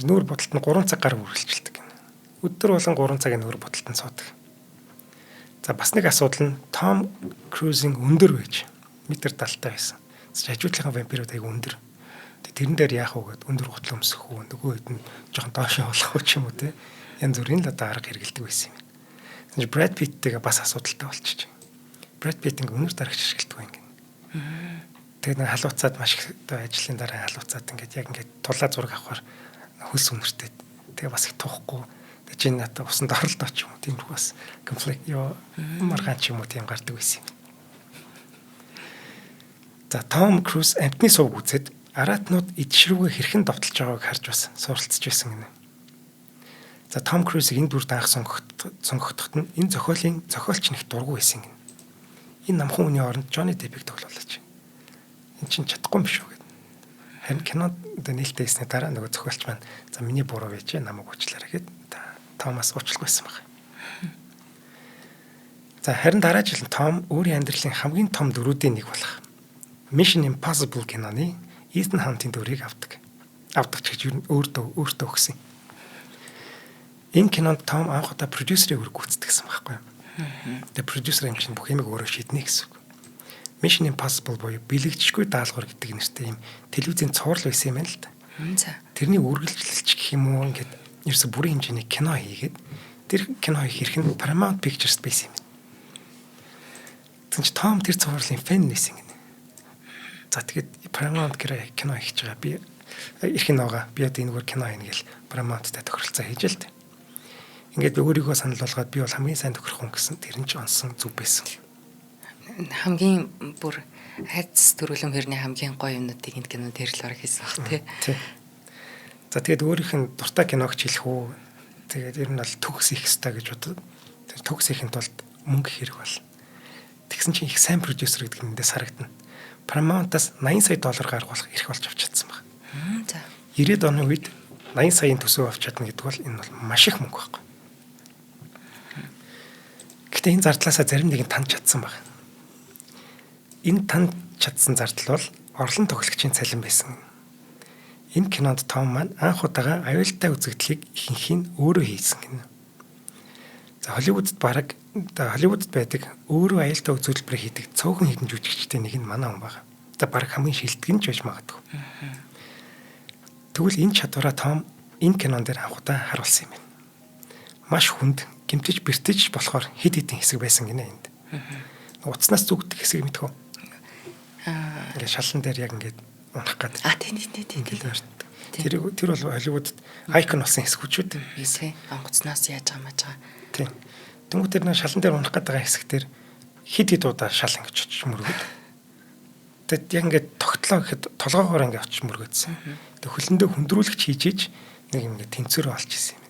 Нүүр будалт нь 3 цаг гаруй үргэлжилдэг гэнэ. Өдөр болгон 3 цагийн нүүр будалтанд суудаг. За бас нэг асуудал нь Том Крузийн өндөр байж метр 70 байсан. Хажуудлынхаа вампирууд айгүй өндөр. Тэрэн дээр яах вэ гэд өндөр гутал өмсөх үү, нөгөө хэд нь жоохон доош явуулах уу ч юм уу те. Янз бүрийн л одоо арга хэрэгэлдэг байсан юм. Тэгэж Брэд Питтэйгээ бас асуудалтай болчих. Брэд Питт ингээ өнөр дарагч ашигладаг юм гин. Тэгээд нэг халууцаад маш их одоо ажлын дараа халууцаад ингээд яг ингээд тулаа зураг авахар хөлс үнэртэй. Тэгээ бас их тухгүй. Тэгээ чи надад усанд оролдоо ч юм уу тиймэрхүү бас конфликт ёо маргаан ч юм уу тийм гардаг байсан юм. За Том Круз амтны сувг үзээд араатнууд идшрүүгээ хэрхэн довтолж байгааг харж бас суралцж байсан гинэ. За Том Крузыг энэ дүрд анх сонгогдоход нь энэ зохиолын зохиолч нэг дургүй байсан гинэ. Энэ намхан хүний оронд Джонни Деппийг тоглоулаач. Энэ чинь чадахгүй юм биш үү гэд. Харин кинонд нээлттэй хийсний дараа нөгөө зохиолч маань за миний буруу байжээ намайг уучлаарай гэд Томас уучлахгүй байсан баг. За харин дараа жил Том өөрийн амьдралын хамгийн том дүрүүдийн нэг болох Mission Impossible киноны Ethan Hunt-ын дүрийг авдаг. Авдаг ч гэж ер нь өөртөө өгсөн. Энэ кинонд Том анх удаа продюсерийн үүрэг гүйцэтгэсэн байхгүй юу? Тэгээ продюсер юм чинь бүх юмыг өөрөө шийднэ гэсэн үг. Mission Impossible буюу бэлэгдэшгүй даалгавар гэдэг нэртэй юм телевизийн цуврал байсан юм байна л да. За. Тэрний үргэлжлэлч гэх юм уу ингээд ерөөсө бүрийн хэмжээний кино хийгээд тэр кино хийх эрх нь Paramount Pictures байсан юм. Тэгсэн чи Том тэр цувралын фэн байсан гинэ. За тэгээд Paramount гэрээ кино хийж байгаа. Би эрх нь байгаа. Би одоо энэгээр кино хийнэ гэл Paramount-тай тохиролцоо хийж л дээ. Ингээд би өөрийгөө санал болгоод би бол хамгийн сайн тохирох хүн гэсэн тэр нь ч онсон зүг байсан. Хамгийн бүр айц төрөлм хэрний хамгийн гоё юмнуудыг энэ кинонд тэрл бараг хийсэн баг тий. Тий. За тэгээд өөрийнх нь дуртай киног ч хэлэх үү. Тэгээд ер нь бол төгс их ёстой гэж бодод. Тэр төгс ихийн тулд мөнгө хэрэг бол. Тэгсэн чинь их сайн продюсер гэдэг нь эндээс харагдана. Paramount-аас 80 сая доллар гаргуулах эрх болж авч чадсан баг. За. 90-ад оны үед 80 саяын төсөв авч чадна гэдэг бол энэ бол маш их мөнгө байхгүй. Гэхдээ энэ зардлаасаа зарим нэг нь таньж чадсан баг. Энэ таньж чадсан зардал бол орлон тоглогчийн цалин байсан. Энэ кинонд Том маань анх удаага аюултай үзэгдлийг ихэнх нь өөрөө хийсэн гинэ. За Холливуудд бараг Холливуудд байдаг өөрөө аюултай үзүүлбэр хийдэг цөөхөн хэдэн жүжигчтэй нэг нь манай хүн байна. За бараг хамгийн шилдэг нь ч байж магадгүй. Тэгвэл энэ чадвараа Том энэ кинон дээр анх удаа харуулсан юм байна. Маш хүнд гэмтэж бэртэж болохоор хэд хэдэн хэсэг байсан гинэ энд. Утаснаас зүгдэх хэсэг мэдхүү. Ингээд шалан дээр яг ингээд унах гад. А тий тий тий. Ингээд ойртдог. Тэр бол Холливуудд айкон болсон хэсгүүчүүд. Тий. Онгоцноос яаж байгаа маж байгаа. Тий. Тэнгүү тэр нэг шалан дээр унах гээд байгаа хэсэг дээр хэд хэд удаа шал ингэж очиж мөргöd. Тэгэд яг ингээд тогтлоо гэхэд толгоогоор ингээд очиж мөргöдсөн. Тэг хөлөндөө хүндрүүлэгч хийж иж нэг юм ингээд тэнцвэрээ олж исэн юм.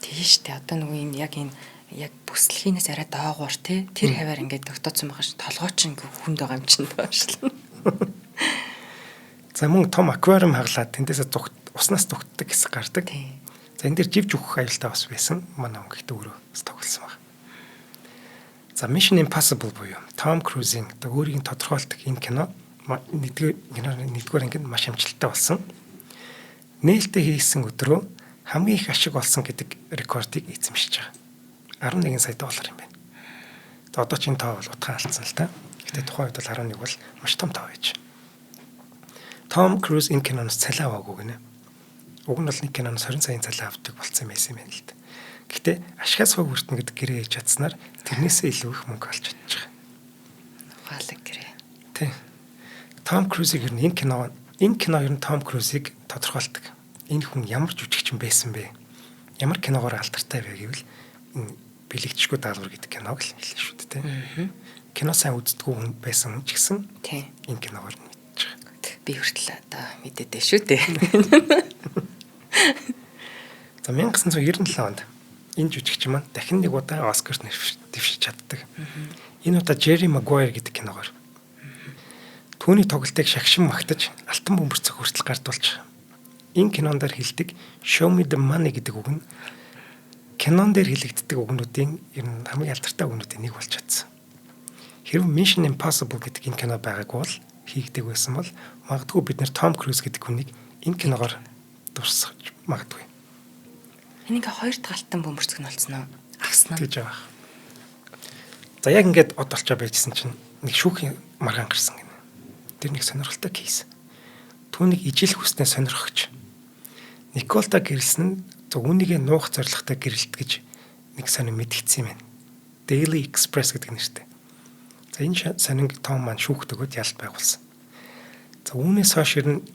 Тийм шүү дээ. Одоо нөгөө энэ яг энэ яг бүслэхийнээс арай доогуур тий тэр хаваар ингээд тогтооцсон байгаа ш. Толгой чинь ингээд хүнд байгаа юм чинь доошлно. За мөн том аквариум хаглаад тэндээсээ уснаас зүгтдэг хэсэг гардаг. Тий. За энэ дэр живж өгөх аюултай бас байсан. Манай хүн гэхдээ өөрөө бас тоглосон баг. За Mission Impossible буюу Том Крузийн одоо өөрийг нь тодорхойлдог энэ кино нэгдүгээр ангид маш амжилттай болсон. Нээлттэй хийсэн өдрөө хамгийн их ашиг олсон гэдэг рекордыг эзэмшиж байгаа. 11 сая доллар юм байна. За одоо чинь тоо бол утгаан алдсан л та. Гэтэ тухайн үед бол 11 бол маш том тоо байж. Том Круз энэ киноноос цалин аваагүй гинэ. Уг нь бол нэг киноноос 20 саяын цалин авдаг болсон юм байсан юм байна л да. Гэтэ ашигаас хувь хүртэн гэдэг гэрээ хийж чадсанаар тэрнээсээ илүү их мөнгө олж чадчих. Ухаалаг гэрээ. Тий. Том Крузыг ер нь энэ кино ер нь Том Крузыг тодорхойлдог. Энэ хүн ямар жүжигчин байсан бэ? Ямар киногоор алдартай вэ гэвэл энэ бэлэгдэшгүй даалгавар гэдэг киног л хэлнэ шүү дээ, тий. Кино сайн үздэггүй хүн байсан хүн ч гэсэн тий. Энэ киногоор нь мэдчих. Би хүртэл одоо мэдээдэй шүү дээ. За 1997 онд энэ жүжигчин маань дахин нэг удаа Оскарт дэвшиж чаддаг. Энэ удаа Jerry Maguire гэдэг киногоор. Түүний тоглолтыг шагшин магтаж алтан бөмбөрцөх хүртэл гардуулж. Энэ кинон дээр хэлдэг "Show me the money" гэдэг үг нь кинон дээр хэлэгддэг үгнүүдийн ер нь хамгийн алдартай үгнүүдийн нэг болж чадсан. Хэрв Mission Impossible гэдэг энэ кино байгаагүй бол, хийгдэг байсан бол магадгүй бид нэр Том Круз гэдэг хүнийг энэ киногоор дурсаж магадгүй. Энэ ингээ хоёр талтан бөмбөрцөг нь болсон уу? Авсан уу? Гэж байгаа. За, яг ингээд од олчоо байжсэн чинь нэг шүүхийн маргаан гарсан гинэ. Тэр нэг сонирхолтой case. Түүнийг ижил хүснээ сонирхогч Николта гэрэлсэн нь зөв үүнийгээ нуух зорилготой гэрэлт гэж нэг сонин мэдгдсэн юм байна. Daily Express гэдэг нэртэй. За, энэ сонин Том маань шүүхт өгөөд ялт байгуулсан. За, үүнээс хойш ер нь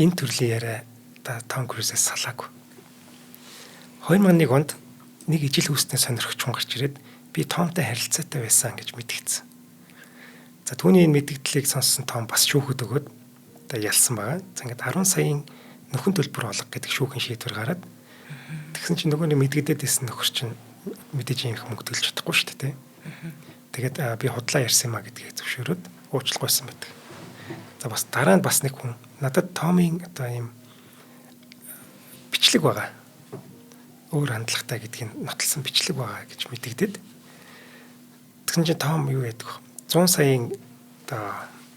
энэ төрлийн яриа Том Крузээс салаагүй. 2001 онд нэг ижил хүүснээ сонирхогч хүн гарч ирээд би Томтой харилцаатай байсан гэж мэдгдсэн. За, түүний энэ мэдгдлийг сонссон Том бас шүүхэд өгөөд одоо ялсан байгаа. За, ингээд 10 саяын нөхөн төлбөр олго гэдэг шүүхийн шийдвэр гараад, тэгсэн чинь нөгөө нэг мэдгдээд байсан нөхөр чинь мэдээж юм их мөнгө төлж чадахгүй шүү дээ. Тэгээд би худлаа ярьсан юм а гэдгийг зөвшөөрөөд уучлахгүйсэн байдаг. За, бас дараа нь бас нэг хүн надад Томын одоо ийм бичлэг байгаа. Өөр хандлагатай гэдгийг нотолсон бичлэг байгаа гэж мэдэгдээд, тэгсэн чинь Том юу яадаг вэ? 100 саяын одоо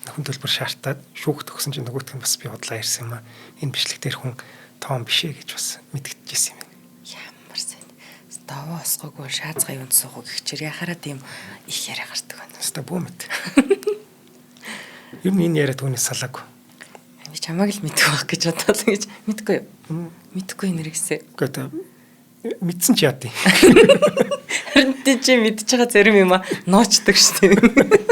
нөхөн төлбөр шаартаад шүүхт өгсөн чинь нөгөөх нь бас би худлаа ярьсан юм а. Энэ бичлэг дээр хүн Том биш ээ гэж бас мэдэгдэжсэн юм байна. Ямар сайн. Даваа осгоогүй шаазгаа юунд суух гэх чир яхаараа тийм их яриа гардаг байна. Хаста бүү мэд. Ер нь энэ яриа түүнээс салаагүй. Би чамайг л мэдэх байх гэж бодлоо гэж мэдгүй юу? Мэдхгүй нэрэгсээ. Үгүй ээ, мэдсэн чи яа дий. Харин тий, чи мэдж байгаа зарим юм а ноочдөг шүү дээ.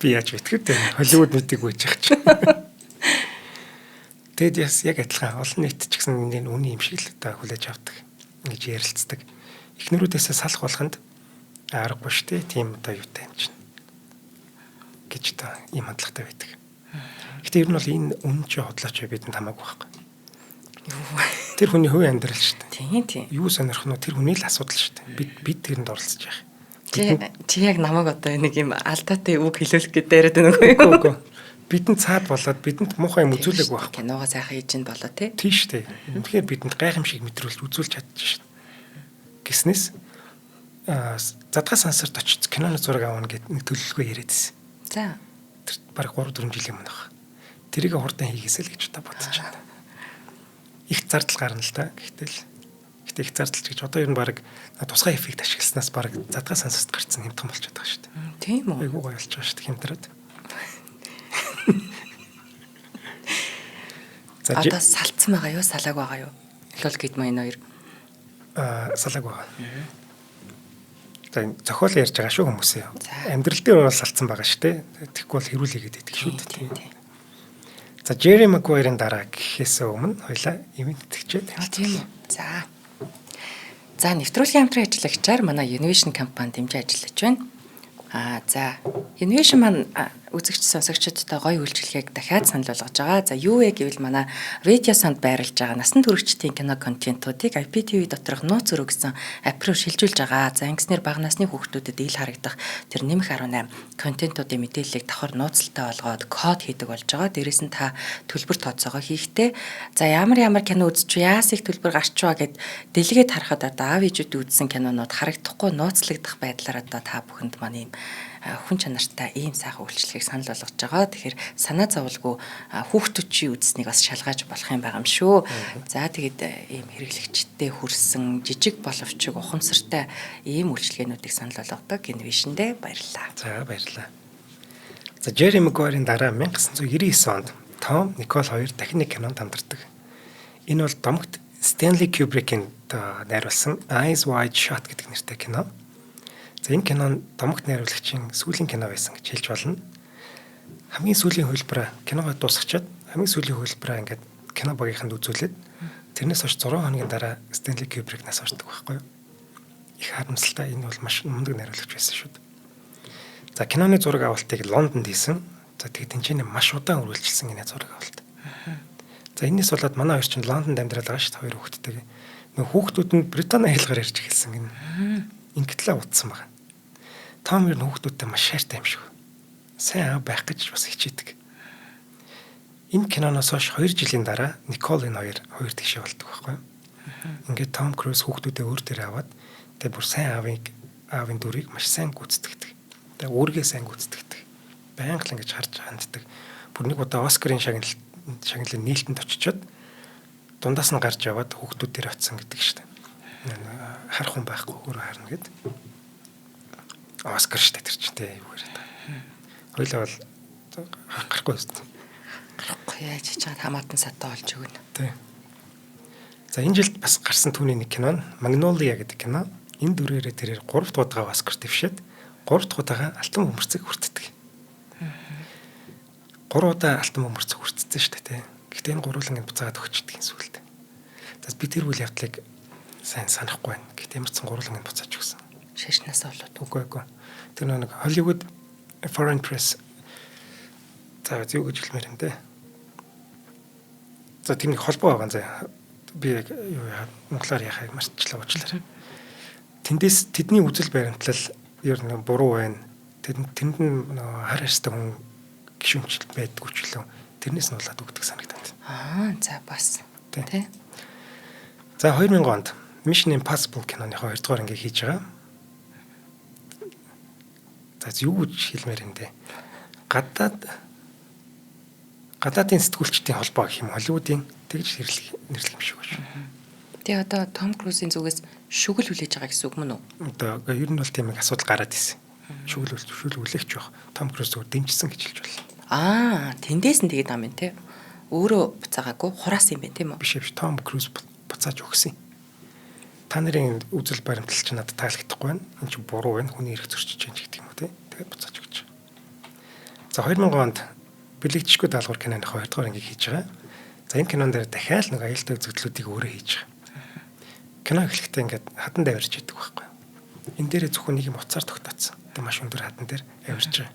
Би яаж мэдэх вэ? Холливуд мэдээгүй байж байгаа чи. Тэгэд яс яг адилхан олон нийт ч гэсэн энэ үний юм шиг л одоо хүлээж авдаг. Ингэж ярилцдаг. Эхнэрүүдээсээ салах болгонд аргагүй шүү дээ. Тийм одоо юутай юм чинь гэж одоо ийм хандлагатай байдаг. Гэтэ ер нь бол энэ үнэн чи хотлооч бидэнд хамаагүй байхгүй. Тэр хүний хувийн амьдрал шүү дээ. Тийм тийм. Юу сонирхно уу, тэр хүний л асуудал шүү дээ. Бид тэрэнд оролцож яах. Чи яг намайг одоо нэг юм алдаатай үг хэлүүлэх гэдэг яриад байна уу? Үгүй, үгүй. Бидэнд цаад болоод бидэнд муухай юм үзүүлээгүй байхгүй. Киногоо сайхан хийж ин болоо тий. Тийм шүү дээ. Үнэхээр бидэнд гайхамшиг мэдрүүлж үзүүлж чадчих шүү дээ. Гиснээс задгай сансарт очиж киноны зураг авна гэд нэг төлөвлөгөө яриад байсан. За. Тэр баг 3 4 жилийн өмнө баг. Тэрийг хурдан хийгээсэй л гэж одоо бодож байна. Их зардал гарна л та. Гэхдээ л гэхдээ их зардал ч гэж одоо ер нь баг тусгай эффект ашигласнаас баг задгай сансарт гарцсан хямдхан болчиход байгаа шүү дээ. Тийм үү? Айгуу гоё болж байгаа шүү дээ хямдраад. За, одоо салцсан байгаа юу, салааг байгаа юу? Лол гэд маа энэ хоёр. Салааг байгаа. За, энэ зохиол ярьж байгаа шүү хүмүүсээ. Амьдрал дээр бол салцсан байгаа шүү дээ. Тэгэхгүй бол хэрүүл хийгээд байдаг шүү дээ. За, Jerry Maguire-ын дараа гэхээс өмнө хоёлаа ивент итгэжээ. Тийм үү. За. За, нэвтрүүлгийн хамтран ажиллагчаар манай Innovation компани дэмжин ажиллаж байна. За, Innovation маань үзэгч сонсогчдод гоё үйлчилгээг дахиад санал болгож байгаа. За, юу вэ гэвэл манай видео санд байрлаж байгаа насан туршидтын кино контентуудыг IPTV доторх нууц өрөө гэсэн app руу шилжүүлж байгаа. За, ингэснээр бага насны хүүхдүүдэд ил харагдах тэр нэмэх 18 контентуудын мэдээллийг давхар нууцлалтай болгоод код хийдэг болж байгаа. Дээрээс нь та төлбөр тооцоогоо хийхдээ, за, ямар ямар кино үзчих, яас их төлбөр гарчваа гэд дэлгээд харахад одоо аав ээжүүд үзсэн кинонууд харагдахгүй нууцлагдах байдлаар одоо та бүхэнд маань ийм хүн чанартай ийм сайхан үйлчлэгийг санал болгож байгаа. Тэгэхээр санаа зовлгүй хүүхдүүд чи үзснийг бас шалгааж болох юм байгаа юм шүү. За, тэгээд ийм хэрэглэгчтэй хүрсэн жижиг боловч ухамсартай ийм үйлчилгээнүүдийг санал болгодог Invision-дээ баярлалаа. За, баярлалаа. За, Jerry Maguire-ын дараа 1999 онд Том, Никол хоёр дахин нэг кинонд хамтардаг. Энэ бол домогт Stanley Kubrick-ийн найруулсан Eyes Wide Shut гэдэг нэртэй кино. За, энэ кино нь домогт найруулагчийн сүүлийн кино байсан гэж хэлж болно. Хамгийн сүүлийн хувилбараа киногоо дуусгачаад хамгийн сүүлийн хувилбараа ингээд кино багийнханд үзүүлээд тэрнээс хойш 6 хоногийн дараа Stanley Kubrick нас ордог байхгүй юу? Их харамсалтай, энэ бол маш мундаг найруулагч байсан шүү дээ. За, киноны зураг авалтыг Лондонд хийсэн. За, тэгээд тэнцэнэ маш удаан үргэлжилсэн гинэ зураг авалт. За, энэс болоод манай хоёр чинь Лондонд амьдрал байгаа шүү дээ, хоёр хүүхэдтэйгээ. Нөгөө хүүхдүүд нь Британи хэлгээр ярьж эхэлсэн гинэ. Ингэтлээ утсан байгаа. Том ер нь хүүхдүүдтэй маш шаартай юм шиг. Сайн аав байх гэж бас хичээдэг. Энэ киноноос хойш 2 жилийн дараа Никол энэ хоёр хоёр тэгшээ болдог байхгүй. Ингээд Том Круз хүүхдүүдээ өөр дээр аваад тэгээ бүр сайн аавын дүрийг маш сайн гүйцэтгэдэг. Тэгээ үүргээ сайн гүйцэтгэдэг. Байнга л ингэж харж ханддаг. Бүр нэг удаа Оскарын шагналын нээлтэнд очичоод дундаас нь гарч яваад хүүхдүүд дээр очисон гэдэг шүү дээ. Харах хүн байхгүй өөрөө харна гэд. Оскар шүү дээ тэр чинь тэ юу яриад байгаа. Хоёлаа бол гарахгүй шүү дээ. Гарахгүй яаж хийж байгаа хамаатан садаа олж өгнө. Тий. За энэ жилд бас гарсан түүний нэг кино нь Magnolia гэдэг кино. Энэ дүрээрээ тэрээр 3 дахь удаага Оскар дэвшээд 3 дахь удаага алтан бөмбөрцөг хүртдэг. 3 удаа алтан бөмбөрцөг хүртсэн шүү дээ тий. Гэхдээ энэ гурван ингэ буцаагаад өгчдөг юм сүулт. За би тэр үйл явдлыг сайн санахгүй байна. Гэхдээ ямар ч сан гурван ингэ буцааж өгсөн. Шашнаас болоод. Үгүй. Тэр нэг Hollywood Foreign Press за юу гэж хэлмээр юм те. За тийм нэг холбоо байгаа заа. Би яг юу яа монголоор яхааг мартчихлаа уучлаарай. Тэндээс тэдний үзэл баримтлал ер нь буруу байна. Тэнд нь хар харьстай хүн гишүүнчл байдгүй ч лөө. Тэрнээс нь болоод өгдөг санагдаад. Аа за бас. Тэ. За 2000 онд Mission Impossible киноныхоо 2 дугаар ангийг хийж байгаа. За юу гэж хэлмээр юм бэ? Гадаадын сэтгүүлчдийн холбоо гэх юм Холливуудын тэгж нэрлэх юм шиг байна. Тэгээ одоо Том Крузийн зүгээс шүгэл хүлээж байгаа гэсэн үг мөн үү? Одоо ер нь бол тийм нэг асуудал гараад ирсэн. Шүгэл хүлээгч байх. Том Круз зүгээр дэмжсэн гэж хэлж байна. Аа, тэндээс нь тэгээд ам юм те. Өөрөө буцаагаагүй хураас юм байна тийм үү? Биш. Том Круз буцааж өгсөн. Та нарын үзэл баримтлал чинь надад таалагдахгүй байна. Энэ чинь буруу байна. Хүний эрх зөрчиж байна гэдэг юм уу те. Тэгээд буцааж өгч. За 2000 онд бэлэгдэшгүй даалгавар киноныхоо 2 дугаар ангийг хийж байгаа. За энэ кинон дээр дахиад нэг аюултай үзэгдлүүдийг өөрөө хийж байгаа. Кино эхлэхдээ ингээд хадан дээр авирч идэг байхгүй. Энэ дээрээ зөвхөн нэг юм утсаар тогтооцсон. Тэгээ маш өндөр хадан дээр авирч байгаа.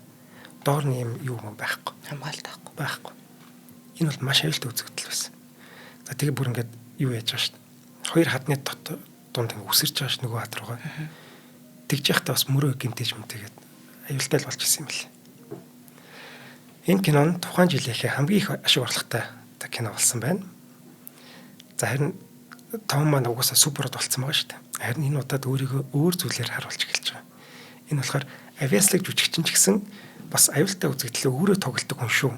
Доор нь юм юу юм байхгүй. Хамгаалт байхгүй. Энэ бол маш аюултай үзэгдэл байсан. За тэгээ бүр ингээд юу яаж байгаа шүү дээ. Хоёр хадны дунд ингээд үсэрч байгаа ш нөгөө хад руугаа. Тэгж яхад бас мөрөө гимтэж мэнтэйгээд аюултай л болж исэн юм байна. Энэ кино нь тухайн жилийнхээ хамгийн их ашиг орлоготой кино болсон байна. За харин Том маань угаасаа суперод болцсон байгаа шүү дээ. Харин энэ удаад өөрийгөө өөр зүйлээр харуулж эхэлж байгаа. Энэ болохоор авиаслаг жүжигчин ч гэсэн бас аюултай үзэгдлээ өөрөө тоглодог хүн шүү.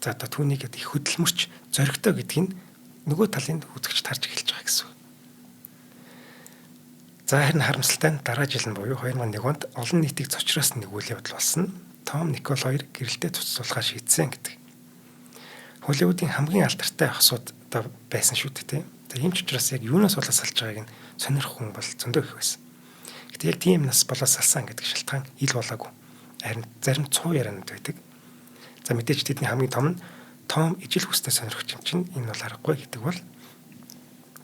За одоо түүнийг их хөдөлмөрч зоригтой гэдгийг нөгөө талын үзэгч тарж эхэлж байгаа гэсэн үг. За харин харамсалтай нь дараа жил нь буюу 2001 онд олон нийтийг цочроос нэг үйл явдал болсон. Том Никол хоёр гэрэлтэй цуцлуулахаа шийдсэн гэдэг. Холливуудын хамгийн алдартай хосууд одоо байсан шүү дээ, тийм. За ийм ч учраас яг юунаас болоод салж байгааг нь сонирх хүн бол зөндөө их байсан. Гэтэ яг тийм нас болоод салсан гэдэг шалтгаан ил болоогүй. Харин зарим цуу яриануд байдаг. За мэдээж тэдний хамгийн том нь Том ижил хүстэй сонирхч юм чинь энэ бол аргагүй гэдэг бол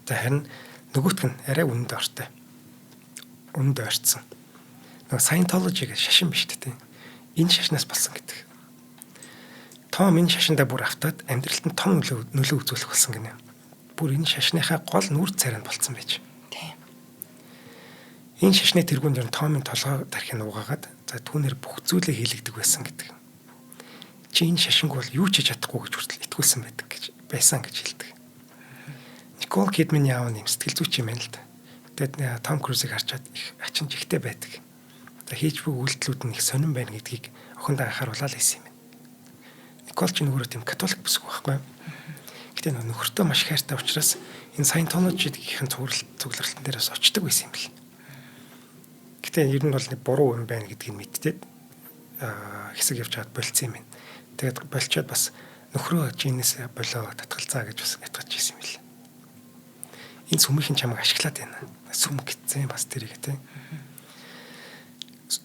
за харин нөгөөх нь арай үнэнд ортой. Үнэнд ойрцсон. Нөгөө Scientology гэх шашин биш үү? Энэ шашнаас болсон гэдэг. Том энэ шашиндаа бүр автаад амьдралд нь том нөлөө үзүүлэх болсон гинэ. Бүр энэ шашныхаа гол нүр царайнд болцсон байж. Тийм. Энэ шашны тэргүүн дээр Томын толгой тархийг угаагаад за түүнээр бүх зүйлээ хийлэгдэг байсан гэдэг. Чи энэ шашинг бол юу ч хийж чадахгүй гэж хүртэл итгүүлсэн байдаг гэж байсан гэж хэлдэг. Никол Кидманы аав нь сэтгэл зүйч юм байна л да. Тэгээд Том Крузыг харчаад их ачин жигтэй байдаг. За хийж буй үйлдэлүүд нь их сонирн байна гэдгийг охиндоо анхааруулаад байсан юм байна. Никол ч нөгөө тийм католик бүсгүй байхгүй юу? Гэтэ нөхөртөө маш хайртай учраас энэ Scientology-ийн цугларалтан дээр бас очдог байсан юм бэл. Гэтэ ер нь бол нэг буруу юм байна гэдгийг мэдтээд хэсэг явж чад болцсон юм байна. Тэгээд болчоод бас нөхрөө жинээс болоо татгалзаа гэж бас ятгаж ирсэн юм бэл. Энэ сүмийнхэн чамайг ашиглаад байна. Сүм гэтсэн бас тэрийг тийм.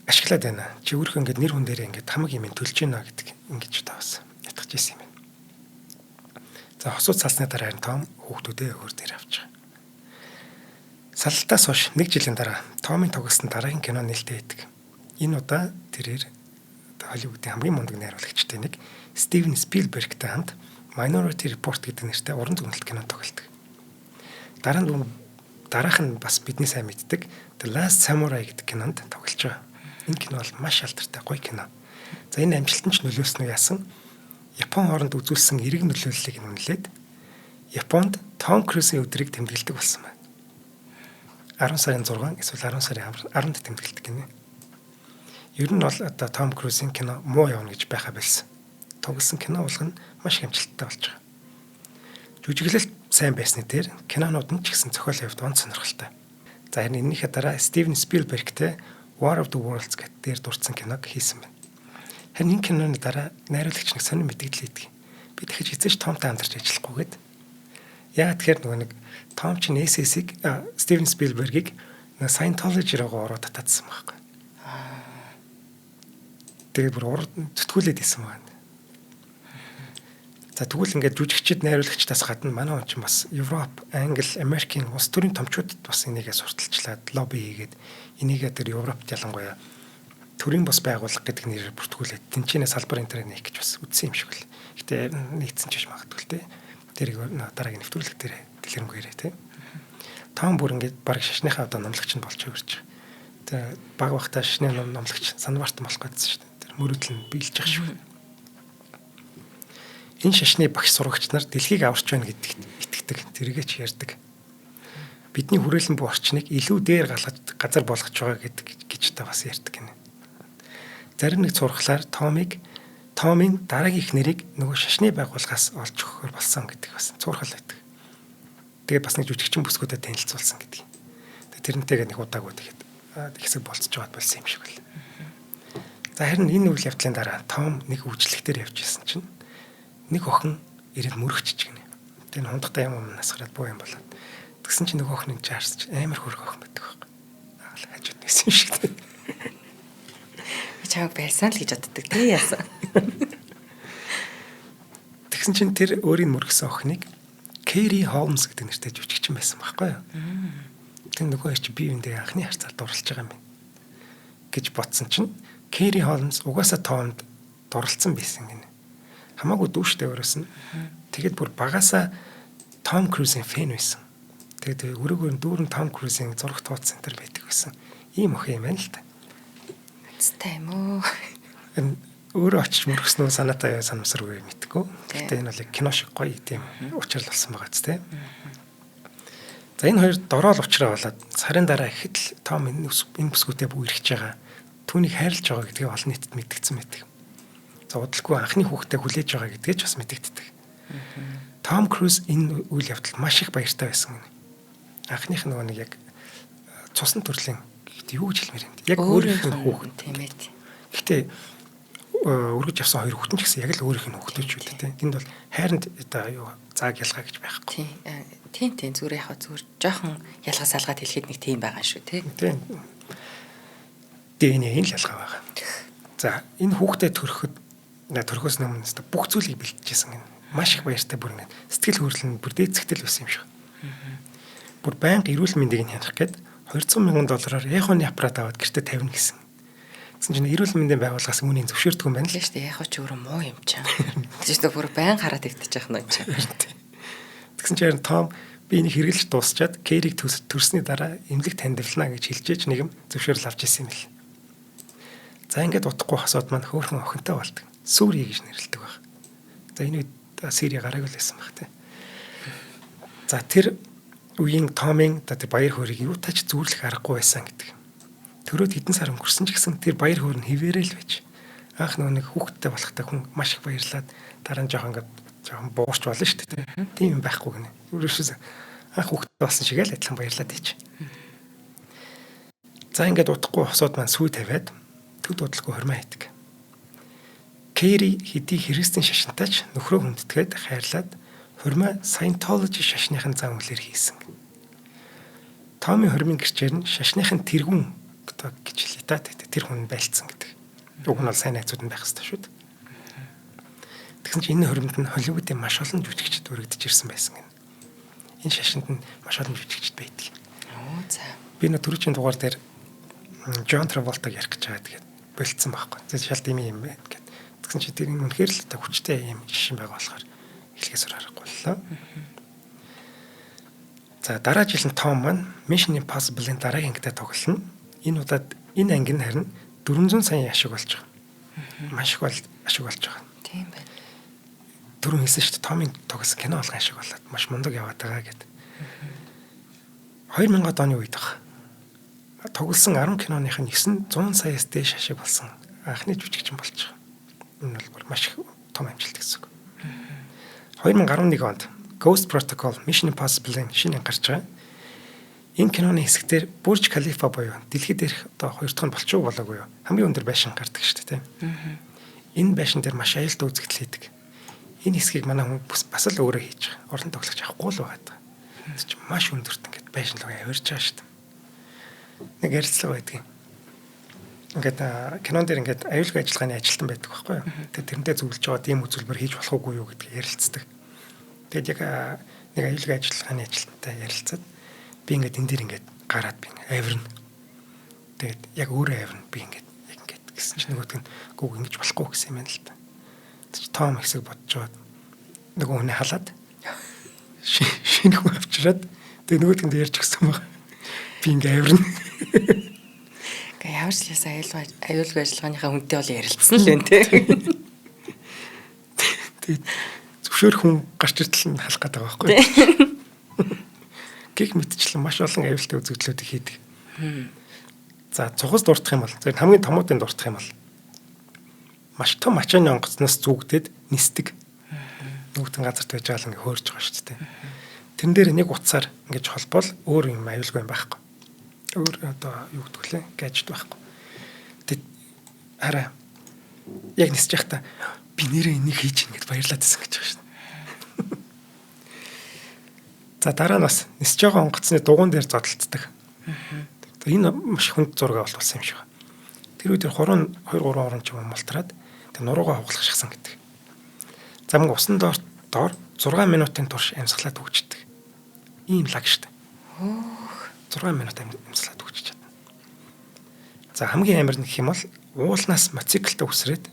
Ашиглаад байна. Чи өөрхөн ингээд нэр хүн дээрээ ингээд хамаг юм төлж гинэ гэдэг ингэж та бас ятгаж ирсэн юм байна. За хосууд салсны дараа харин Том хүүхдүүдээ өөр дээр авч байгаа. Салалтаас хойш нэг жилийн дараа Томын тоглосон дараагийн кино нээлттэй байдаг. Энэ удаа тэрээр Холливуудын хамгийн мундаг найруулагчтай нэг Стивен Спилбергтэй хамт Minority Report гэдэг нэртэй уран зөгнөлт кино тоглолдог. Дараа нь дараах нь бас бидний сайн мэддэг The Last Samurai гэдэг кинонд тоглож байгаа. Энэ кино бол маш алдартай гоё кино. За энэ амжилт нь ч нөлөөсөн үү яасан? Япон оронд үзүүлсэн эерэг нөлөөллийг үнэлээд Японд Том Крузийн өдрийг тэмдэглэдэг болсон байна. 10 сарын 6 эсвэл 10 сарын 10-нд тэмдэглэдэг гинэ. Ер нь бол одоо Том Крузийн кино муу явна гэж байхаа болсон. Тоглосон кино болгоно маш их амжилттай болж байгаа. Жүжиглэлт сайн байсны дээр кинонууд нь ч гэсэн зохиолын хувьд онц сонирхолтой. За, харин энэнийхээ дараа Стивен Спилбергтэй War of the Worlds гэдэг дээр дурдсан киног хийсэн байна. Харин энэ киноны дараа найруулагч нэг сонин мэдэгдэл хийдэг. Би дахиж хэзээ ч Томтой хамтарч ажиллахгүй гээд. Яагаад тэгэхээр нөгөө нэг Том чинь SS-ийг, Стивен Спилбергийг Scientology руу ороо татаадсан байхгүй. Тэгээд бүр урд зүтгүүлээд исэн байна. За, тэгвэл ингээд жүжигчид, найруулагчдаас гадна манай хүн чинь бас Европ, Англи, Америкийн улс төрийн томчуудад бас энийгээ сурталчлаад, лобби хийгээд, энийгээ тэр Европт ялангуяа төрийн бус байгууллага гэдэг нэрээр бүртгүүлээд тэнцэнэ салбар интернет нээх гэж бас үзсэн юм шиг л. Гэтэ нийцсэн ч биш магадгүй л те. Тэрийг дараагийн нэвтрүүлэг дээр дэлгэрэнгүй яриа те. Том бүр ингээд баг шашныхаа одоо номлогч нь болж өгөрч байгаа. Тэгээ баг багтаа шашны номлогч санвартан болох гэсэн шүү дээ. Тэр мөрөөдөл нь биелж байгаа шүү. Энэ шашны багш сурагч нар дэлхийг аварч байна гэдэгт итгэдэг. Тэргээ ч ярьдаг. Бидний хүрээлэн буй орчныг илүү дээр галгаж газар болгож байгаа гэдэг гэж та бас ярьдаг гинэ. Зарим нэг цуурхлаар Томын дараагийн эхнэрийг нөгөө шашны байгууллагаас олж өгөхөөр болсон гэдэг бас цуурхал байдаг. Тэгээд бас нэг жүжигчин бүсгүүдэд танилцуулсан гэдэг. Тэгээд тэрнтэйгээ нэг удаагүй тэгээд хэсэг болцож байгаад болсон юм шиг байна. За, харин энэ үйл явдлын дараа Том нэг үйлчлэгтэр явж исэн чинь нэг охин ирээд мөрөгчж гинэ. Тэгээ хундахтай юм юм насгараад буу юм болоод. Тэгсэн чинь нөгөө охин чинь харсан чинь амар хөрх охин байдаг байхгүй. Аа, хажууд нэсэн юм шиг. Би чамайг байсан л гэж боддог тий, яасан. Тэгсэн чинь тэр өөрийг мөргсөн охиныг Кэри Холмс гэдэг нэртэй жүжигчин байсан байхгүй юу? Тэр нөгөө хоёр чи бие биендээ анхны харцаар дурлаж байгаа юм байна гэж бодсон чинь Кэри Холмс угаасаа Томд дурлцсан байсан гинэ. Хамаагүй дүүштэй өөрөөс нь. Тэгээд бүр багасаа Том Крузийн fan байсан. Тэгээд өрөөгөр дүүрэн Том Крузийн зураг тууц центр байдаг байсан. Ийм охин юм байна л та. Цтай юм уу? Энэ өөрөө очиж мөргсөн үү, санаатай санамсаргүй мэдгүй. Гэхдээ энэ бол яг кино шиг гоё тийм учрал болсон байгаа ч тийм. За, энэ хоёр дороол учраа болоод сарын дараа ихэд л Том энэ бүсгүүтэй бүх ирэж байгаа. Түүнийг хайрлаж байгаа гэдгийг олон нийтэд мэдгдсэн байдаг. За, удалгүй анхны хүүхдээ хүлээж байгаа гэдгээ ч бас мэдэгддэг. Том Круз энэ үйл явдалд маш их баяртай байсан гэнэ. Анхных нөгөө нэг яг цусан төрлийн юу гэж хэлмээр юм. Яг өөрийнх нь хүүхэд. Тийм ээ. Гэтэ өргөж явсан хоёр хүүхэд нь ч гэсэн яг л өөрийнх нь хүүхдүүд шүү дээ. Тэнд бол хайранд одоо юу зааг ялгаа гэж байхгүй. Тийм, зүгээр яг зүгээр жоохон ялгаа салгаад хэлэхэд нэг тийм байгаа шүү тий. Тийм. DNA-ийн л ялгаа байгаа. За, энэ хүүхдэд төрөхөд, төрөхөөс өмнө өстө бүх зүйлийг бэлтжижсэн гэнэ. Маш их баяртай, бүр ингэ сэтгэл хөдлөл нь бүр дээдсгтэл байсан юм шиг. Бүр байнга эрүүл мэндийг нь хянах гээд 200 мянган доллараар эхоны аппарат аваад гэртээ тавина гэсэн. Тэгсэн чинь эрүүл мэндийн байгууллагаас үүнийг зөвшөөрдөг юм байна л. Шүү дээ. Яг ч өөрөө муу юм чам. Тэгэж шүү, бүр байн хараад ивтэж яах нь чам. Тэгсэн чинь харин Том би энийг хэрэглэж дуусчаад Кэрийг төрсний дараа эмнэлэг таньдвлана гэж хэлжээж нэг юм зөвшөөрөл авч ирсэн юм бэл. За, ингээд утгагүй хосууд маань хөөрхөн охинтой болдог. Сүри гэж нэрлэдэг баг. За, энэ үед Сири гарааг л байсан баг тий. За, тэр үеийн Томын одоо тэр баяр хөөргийг юутай ч зүүрлэх аргагүй байсан гэдэг. Төрөөд хэдэн сар өнгөрсөн ч гэсэн тэр баяр хөөр нь хэвээрээ л байж. Анх нөгөө нэг хүүхэдтэй болохтой хүн маш их баярлаад дараа нь жоохон ингээд жоохон буурч болно шүү дээ. Тийм юм байхгүй гинэ. Өөрөөсөө анх хүүхэдтэй болсон шиг л адилхан баярлаад ийч. За, ингээд удахгүй хосууд маань сүй тавиад төд удалгүй хормоо хийдэг. Кэри хэдий христийн шашинтай ч нөхрөө хүндэтгээд хайрлаад хормоо Scientology шашныхын зан үйлээр хийсэн. Томын хормын гэрчээр нь шашныхын тэргүүн одоо гэж хэлье та, тэр хүн байлцсан гэдэг. Уг нь бол сайн найзууд нь байх хэрэгтэй шүү дээ. Тэгсэн чинь энэ хормонд нь Холливуудын маш олон жүжигчд өргөдөж ирсэн байсан гэнэ. Энэ шашинд нь маш олон жүжигчд байдаг. Оо, за. Би нэ түрүүчийн дугаар дээр Джон Траволтаг ярих гэж байгаа, тэгээд болцсон байхгүй. Тэгээд шал тийм юм байна гэд. Тэгсэн чинь тэр энэ үнэхээр л та хүчтэй юм жишин байгаа болохоор хэлхээс өөр аргагүй боллоо. За, дараа жил нь Том маань Mission Impossible-ын дараагийн ангитай тоглоно. Энэ удаад энэ анги нь харин 400 сая ашиг болж байгаа. Маш их бол ашиг болж байгаа. Тийм байна. Түрүүн хэлсэн шүү дээ. Томын тоглосон кино болгон ашиг болоод маш мундаг яваад байгаа гэд. 2000-ад оны үед баг. Тоглосон 10 киноных нь 9 100 саяас дээш ашиг болсон анхны жүжигчин болж байгаа. Энэ бол бүр маш их том амжилт гэсэн үг. 2011 онд Ghost Protocol, Mission Impossible-ын шинэ анги гарч байгаа. Энэ киноны хэсэгтэр Бурж Халифа буюу дэлхийд дээрх одоо хоёр дахь нь болчих уу болоогүй юу? Хамгийн өндөр байшин гардаг шүү дээ, тийм. Энэ байшин дээр маш аюултай үзэгдэл хийдэг. Энэ хэсгийг манай хүн бас л өөрөө хийж байгаа. Орлон тоглогч авахгүй л байгаа даа. Тэр чинь маш өндөрт ингээд байшин руу авирч байгаа шүү дээ. Нэг ярилцлага байдаг юм. Ингээд кинон дээр ингээд аюулгүй ажиллагааны ажилтан байдаг байхгүй юу? Тэгээд тэрнтэй зөвлөж байгаа ийм үзүүлбэр хийж болох уугүй юу гэдгийг ярилцдаг. Тэгээд яг нэг аюулгүй ажиллагааны ажилтантай ярилцаад би ингээд энэ дээр ингээд гараад би ингээд авирна. Тэгээд яг өөрөө авирна, би ингээд яг ингээд гэсэн чинь нөгөөдг нь гүг ингэж болохгүй гэсэн юм байна л та. Тэр чинь Том хэсэг бодож байгаад нөгөө хүний халаад шинэ хүн авчираад тэгээд нөгөөдг нь ярьж өгсөн баг. Би ингээд авирна. Гэ ямар ч лээс аюулгүй ажиллагааныхаа хүнтэй бол ярилцсан л байна те. Тэгээд зөвшөөрөх хүн гарч иртэл нь халах гэдэг байгаа байхгүй юу? Гэх мэтчлэн маш олон аюултай үзэгдлүүдийг хийдэг. За, цухас дурдах юм бол зөв хамгийн томуудын дурдах юм бол маш том ачааны онгоцноос зүгдээд нисдэг. Нүгтэн газарт байж байгаа л ингээ хөөрж байгаа шүү дээ. Тэрэн дээр нэг утсаар ингэж холбоол өөр юм аюулгүй юм байхгүй. Өөр одоо юу гэдэг лээ гаджет байхгүй. Тэг хараа яг нисэж байхдаа би нэрээ энийг хийж ин гэд баярлаад байсан гэж байгаа шүү дээ. За, дараа нь бас нисэж байгаа онгоцны дугуйн дээр зодолддог. Энэ маш хүнд зураг авалт болсон юм шиг байна. Тэр үед 3 2 3 орон ч юм мултраад тэг нуруугаа хугалах шахсан гэдэг. За, мөн усан доор 6 минутын турш амьсгалаад түгждэг. Ийм лаг штэ. 6 минут амьсгалаад түгжиж чадна. За, хамгийн амар нь гэх юм бол уулнаас мотоциклтэй үсрээд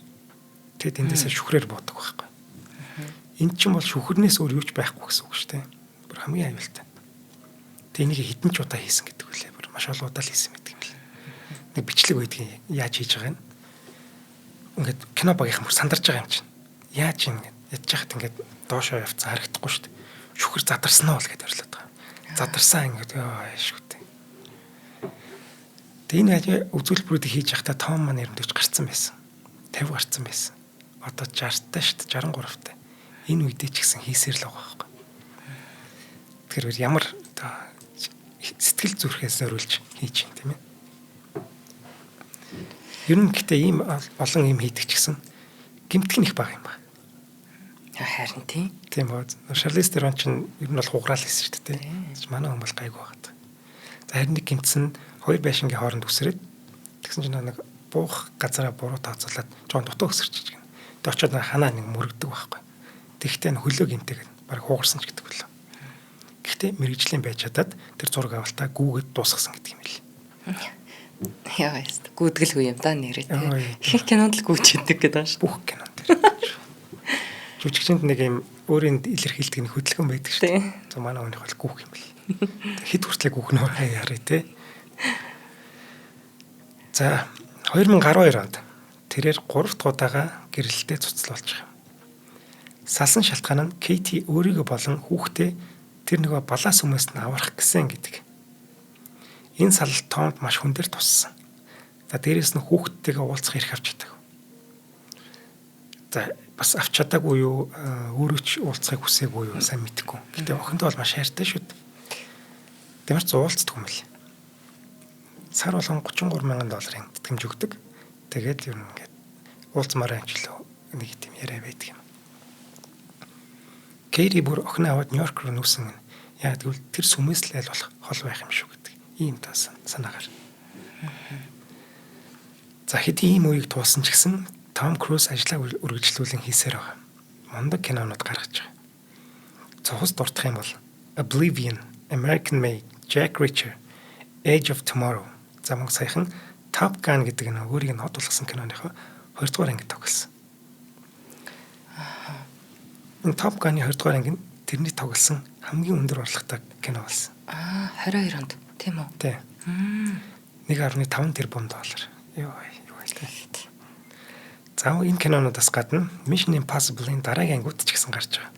тэгэд эндээсээ шүхрээр буудаг байхгүй. Энд чинь бол шүхрнээс өөр юу ч байхгүй гэсэн үг шүү дээ. Бүр хамгийн аюултай. Тэг энийг хэдэн ч удаа хийсэн гэдэг үлээ. Бүр маш олон удаа л хийсэн гэдэг юм л. Нэг бичлэг байдгийг яаж хийж байгаа юм. Ингээд кино багийнхан бүр сандарч байгаа юм чинь. Яаж юм ингээд ядж яхад ингээд доошоо явцсан харагдахгүй шүү дээ. Шүхэр задарсан уу л гэдээ орлоод байгаа. Задарсан ингээд ёо шүхтэй. Тэг энэ үзүүлбэрүүдийг хийж байхдаа Том маань эремдэж гарцсан байсан. 50 гарцсан байсан. Одоо 60-тай шүү дээ, 63-тай. Энэ үедээ ч гэсэн хийсээр л байгаа байхгүй. Тэгэхээр ямар одоо сэтгэл зүрхээс зориулж хийж юм тийм ээ. Ер нь гэтээ ийм олон юм хийдэг ч гэсэн гэмтэх нь их бага юм байна. Харин тийм. Тийм үү. Шарлиз Терон ч ер нь бол хуграал хийсэн шүү дээ. Манай хүн бол гайгүй байгаа. За, харин нэг гэмтсэн хоёр байшингийн хооронд үсрээд тэгсэн чинь нэг буух газараа буруу тооцоолоод жоон дутуу өсөрч гин. Тэг очиод ханаа нэг мөрөгдөг байхгүй. Тэгтээ хөлөө гэмтэйг баг хугарсан ч гэдэг үлээ. Гэхдээ мэрэгжлийн байж чадаад тэр зураг авалтаа гүүгээд дуусгасан гэдэг юм лээ. Яа, яст гүйтгэлгүй юм да нэрээ тий. Их кинонд л гүйчдэг гэдэг байгаа шүү. Бүх кинонд тэр. Жүжигчэнд нэг юм өөрийн илэрхийлдэг нэг хөдөлгөөн байдаг шүү дээ. За, манай хүнийх бол гүүх юм бэл. Хэд хүртлээ гүүх нөө харъя тий. За, 2012 онд тэрээр 3 дахь удаага гэрлэлтэд цуцлуулж байгаа юм. Салсан шалтгаан нь Кейти өөрийгөө болон хүүхдээ тэр нөгөө балаа сүмээс нь аврах гэсэн гэдэг. Энэ салалт Томд маш хүн дээр туссан. За, дээрэс нь хүүхдтэйгээ уулзах эрх авч чадаагүй. За, бас авч чадаагүй юу, өөрөө ч уулзахыг хүсээгүй юу сайн мэдэхгүй. Гэтэ охиндоо бол маш хайртай шүү дээ. Тэмэрч уулздаг юм л. Сар болгон 33 мянган долларын тэтгэмж өгдөг. Тэгээд ер нь ингээд уулзмаараа юм ч лөө нэг тийм яриа байдаг юм. Кейти бүр охиноо аваад Нью-Йорк руу нүүсэн. Яг тэгвэл тэр сүмээс л аль болох хол байх юм шүү гэдэг ийм тас санаагаар. За, хэдий ийм үеийг туулсан ч гэсэн Том Круз ажлаа үргэлжлүүлэн хийсээр байгаа. Мундаг кинонууд гаргаж байгаа. Цохос дурдах юм бол Oblivion, American Made, Jack Reacher, Edge of Tomorrow. За, мөн саяхан Top Gun гэдэг нь өөрийг нь хот болгосон киноныхоо 2 дугаар ангид тоглосон. Энэ Top Gun-ы 2 дугаар анги нь тэрний тоглосон хамгийн өндөр орлоготой кино болсон. Аа, 22 онд тийм үү? Тий. 1.5 тэрбум доллар. Йоо, юу вэ? За, энэ кинонуудаас гадна Mission Impossible-ын дараагийн ангиуд ч гэсэн гарч байгаа.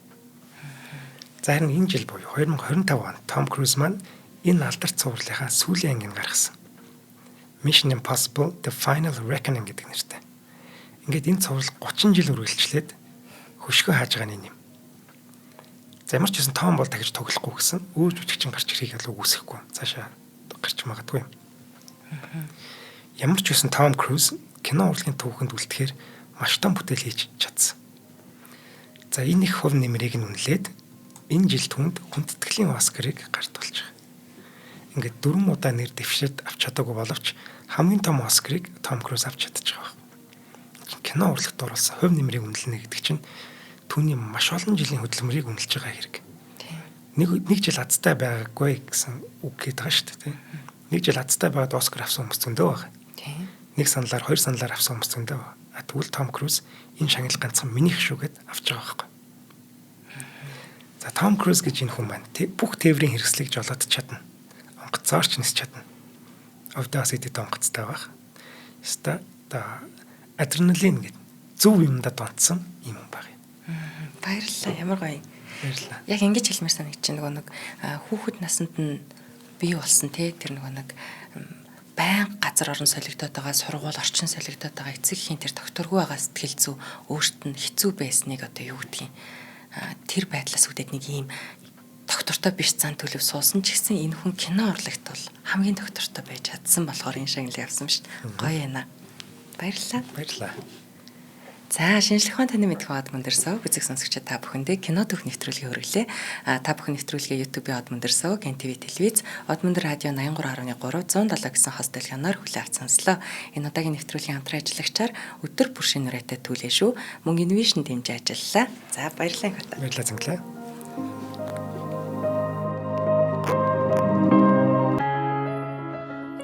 За харин энэ жил буюу 2025 онд Том Круз маань энэ алдарт цувралынхаа сүүлийн ангийг гаргасан. Mission Impossible: The Final Reckoning гэдэг нэртэй. Ингээд энэ цуврал 30 жил үргэлжлээд хөшгөө хааж байгаа нь юм. За ямар ч байсан Том бол дахиж тоглохгүй гэсэн өөр жүжигчин гарч ирэхийг л үгүйсэхгүй. Цаашаа гарч магадгүй юм. Ямар ч байсан Том Круз кино урлагийн түүхэнд үлдэхээр маш том бүтээл хийж чадсан. За энэ их хувь нэмрийг нь үнэлээд энэ жил түүнд хүндэтгэлийн Оскарыг гартуулж байгаа. Ингээд 4 удаа нэр дэвшилт авч чадаагүй боловч хамгийн том Оскарыг Том Круз авч чадчих байгаа. Кино урлагт оруулсан хувь нэмрийг үнэлнэ гэдэг чинь түүний маш олон жилийн хөдөлмөрийг үнэлж байгаа хэрэг. Нэг жил азтай байгаагүй гэсэн үг гээд байгаа шүү дээ. Нэг жил азтай байгаад Оскар авсан хүмүүс зөндөө байгаа. Нэг саналаар, хоёр саналаар авсан хүмүүс зөндөө байгаа. А тэгвэл Том Круз энэ шагнал ганцхан минийх шүү гэд авч байгаа байхгүй. За Том Круз гэж энэ хүн маань бүх тээврийн хэрэгслийг жолоодож чадна. Онгоцоор ч нисч чадна. Овдоос идэд онгоцтой байх. Ёстой одоо адреналин гэд зөв юмдаа донтсон юм баг. Баярлалаа. Ямар гоё. Баярлалаа. Яг ингэж хэлмээр санагдчих нөгөө нэг хүүхэд насанд нь бий болсон те тэр нөгөө нэг байн газар орон солигдоод байгаа, сургууль орчин солигдоод байгаа эцэг эхийн тэр докторгүй байгаа сэтгэл зүй өөрт нь хэцүү байсныг одоо юу гэдгийг тэр байдлаас үүдээд нэг ийм доктортой биш зан төлөв суусан ч гэсэн энэ хүн кино урлагт бол хамгийн доктортой байж чадсан болохоор энэ шагналыг авсан шүү дээ. Гоё юм аа. Баярлалаа. Баярлалаа. За шинжлэх ухаан таны мэдэх од мөндөр сувг үзэг сонсогчид та бүхэндээ кино түүх нэвтрүүлгийг хүргэлээ. Та бүхэн нэвтрүүлгээ YouTube-ийн од мөндөр сувг, NTV телевиз, од мөндөр радио 83.3 107 гэсэн хост дэлгэнээр хүлээн авч сонслоо. Энэ удаагийн нэвтрүүлгийн хамтран ажиллагчаар өдөр бүр шинэ үрээтэй түлээ шүү. Мөн Innovation дэмжиж ажиллалаа. За баярлалаа их удаа. Баярлалаа зинглээ.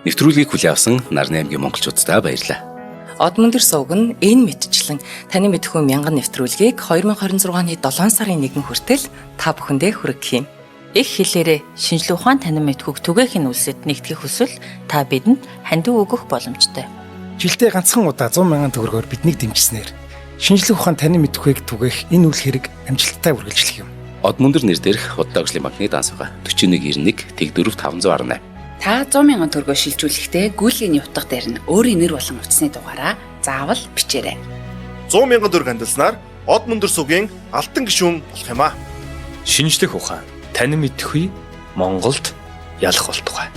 Нэвтрүүлгийг хүлээн авсан Нарны аймгийн монголчууддаа баярлалаа. Од мөндөр сувг нь энэ мэтчлэн таны мэдхүү мянган нэвтрүүлгийг 2026 оны 7 сарын 1 хүртэл та бүхэндээ хүргэх юм. Их хэлээрээ шинжлэх ухаан танин мэдхүйг түгээхийн үлсэд нэгтгэх хүсвэл та бидэнд хандив өгөх боломжтой. Жилдээ ганцхан удаа 100 мянган төгрөгөөр биднийг дэмжсэнээр шинжлэх ухаан танин мэдхүйг түгээх энэ үйл хэрэг амжилттай үргэлжлэх юм. Од мөндөр нэр дээрх Худалдаа хөгжлийн банкны данс байгаа. 4191 тэг 4 518. Та 100 мянган төгрөгөө шилжүүлэхдээ гүйлгээний утга дээр нь өөрийн нэр болон утасны дугаараа заавал бичээрэй. 100 мянган төгрөг хандилснаар од мөндөр сүгийн алтан гишүүн болох юм аа. Шинжлэх ухаан танин мэдхгүй Монголд ялах болтугай.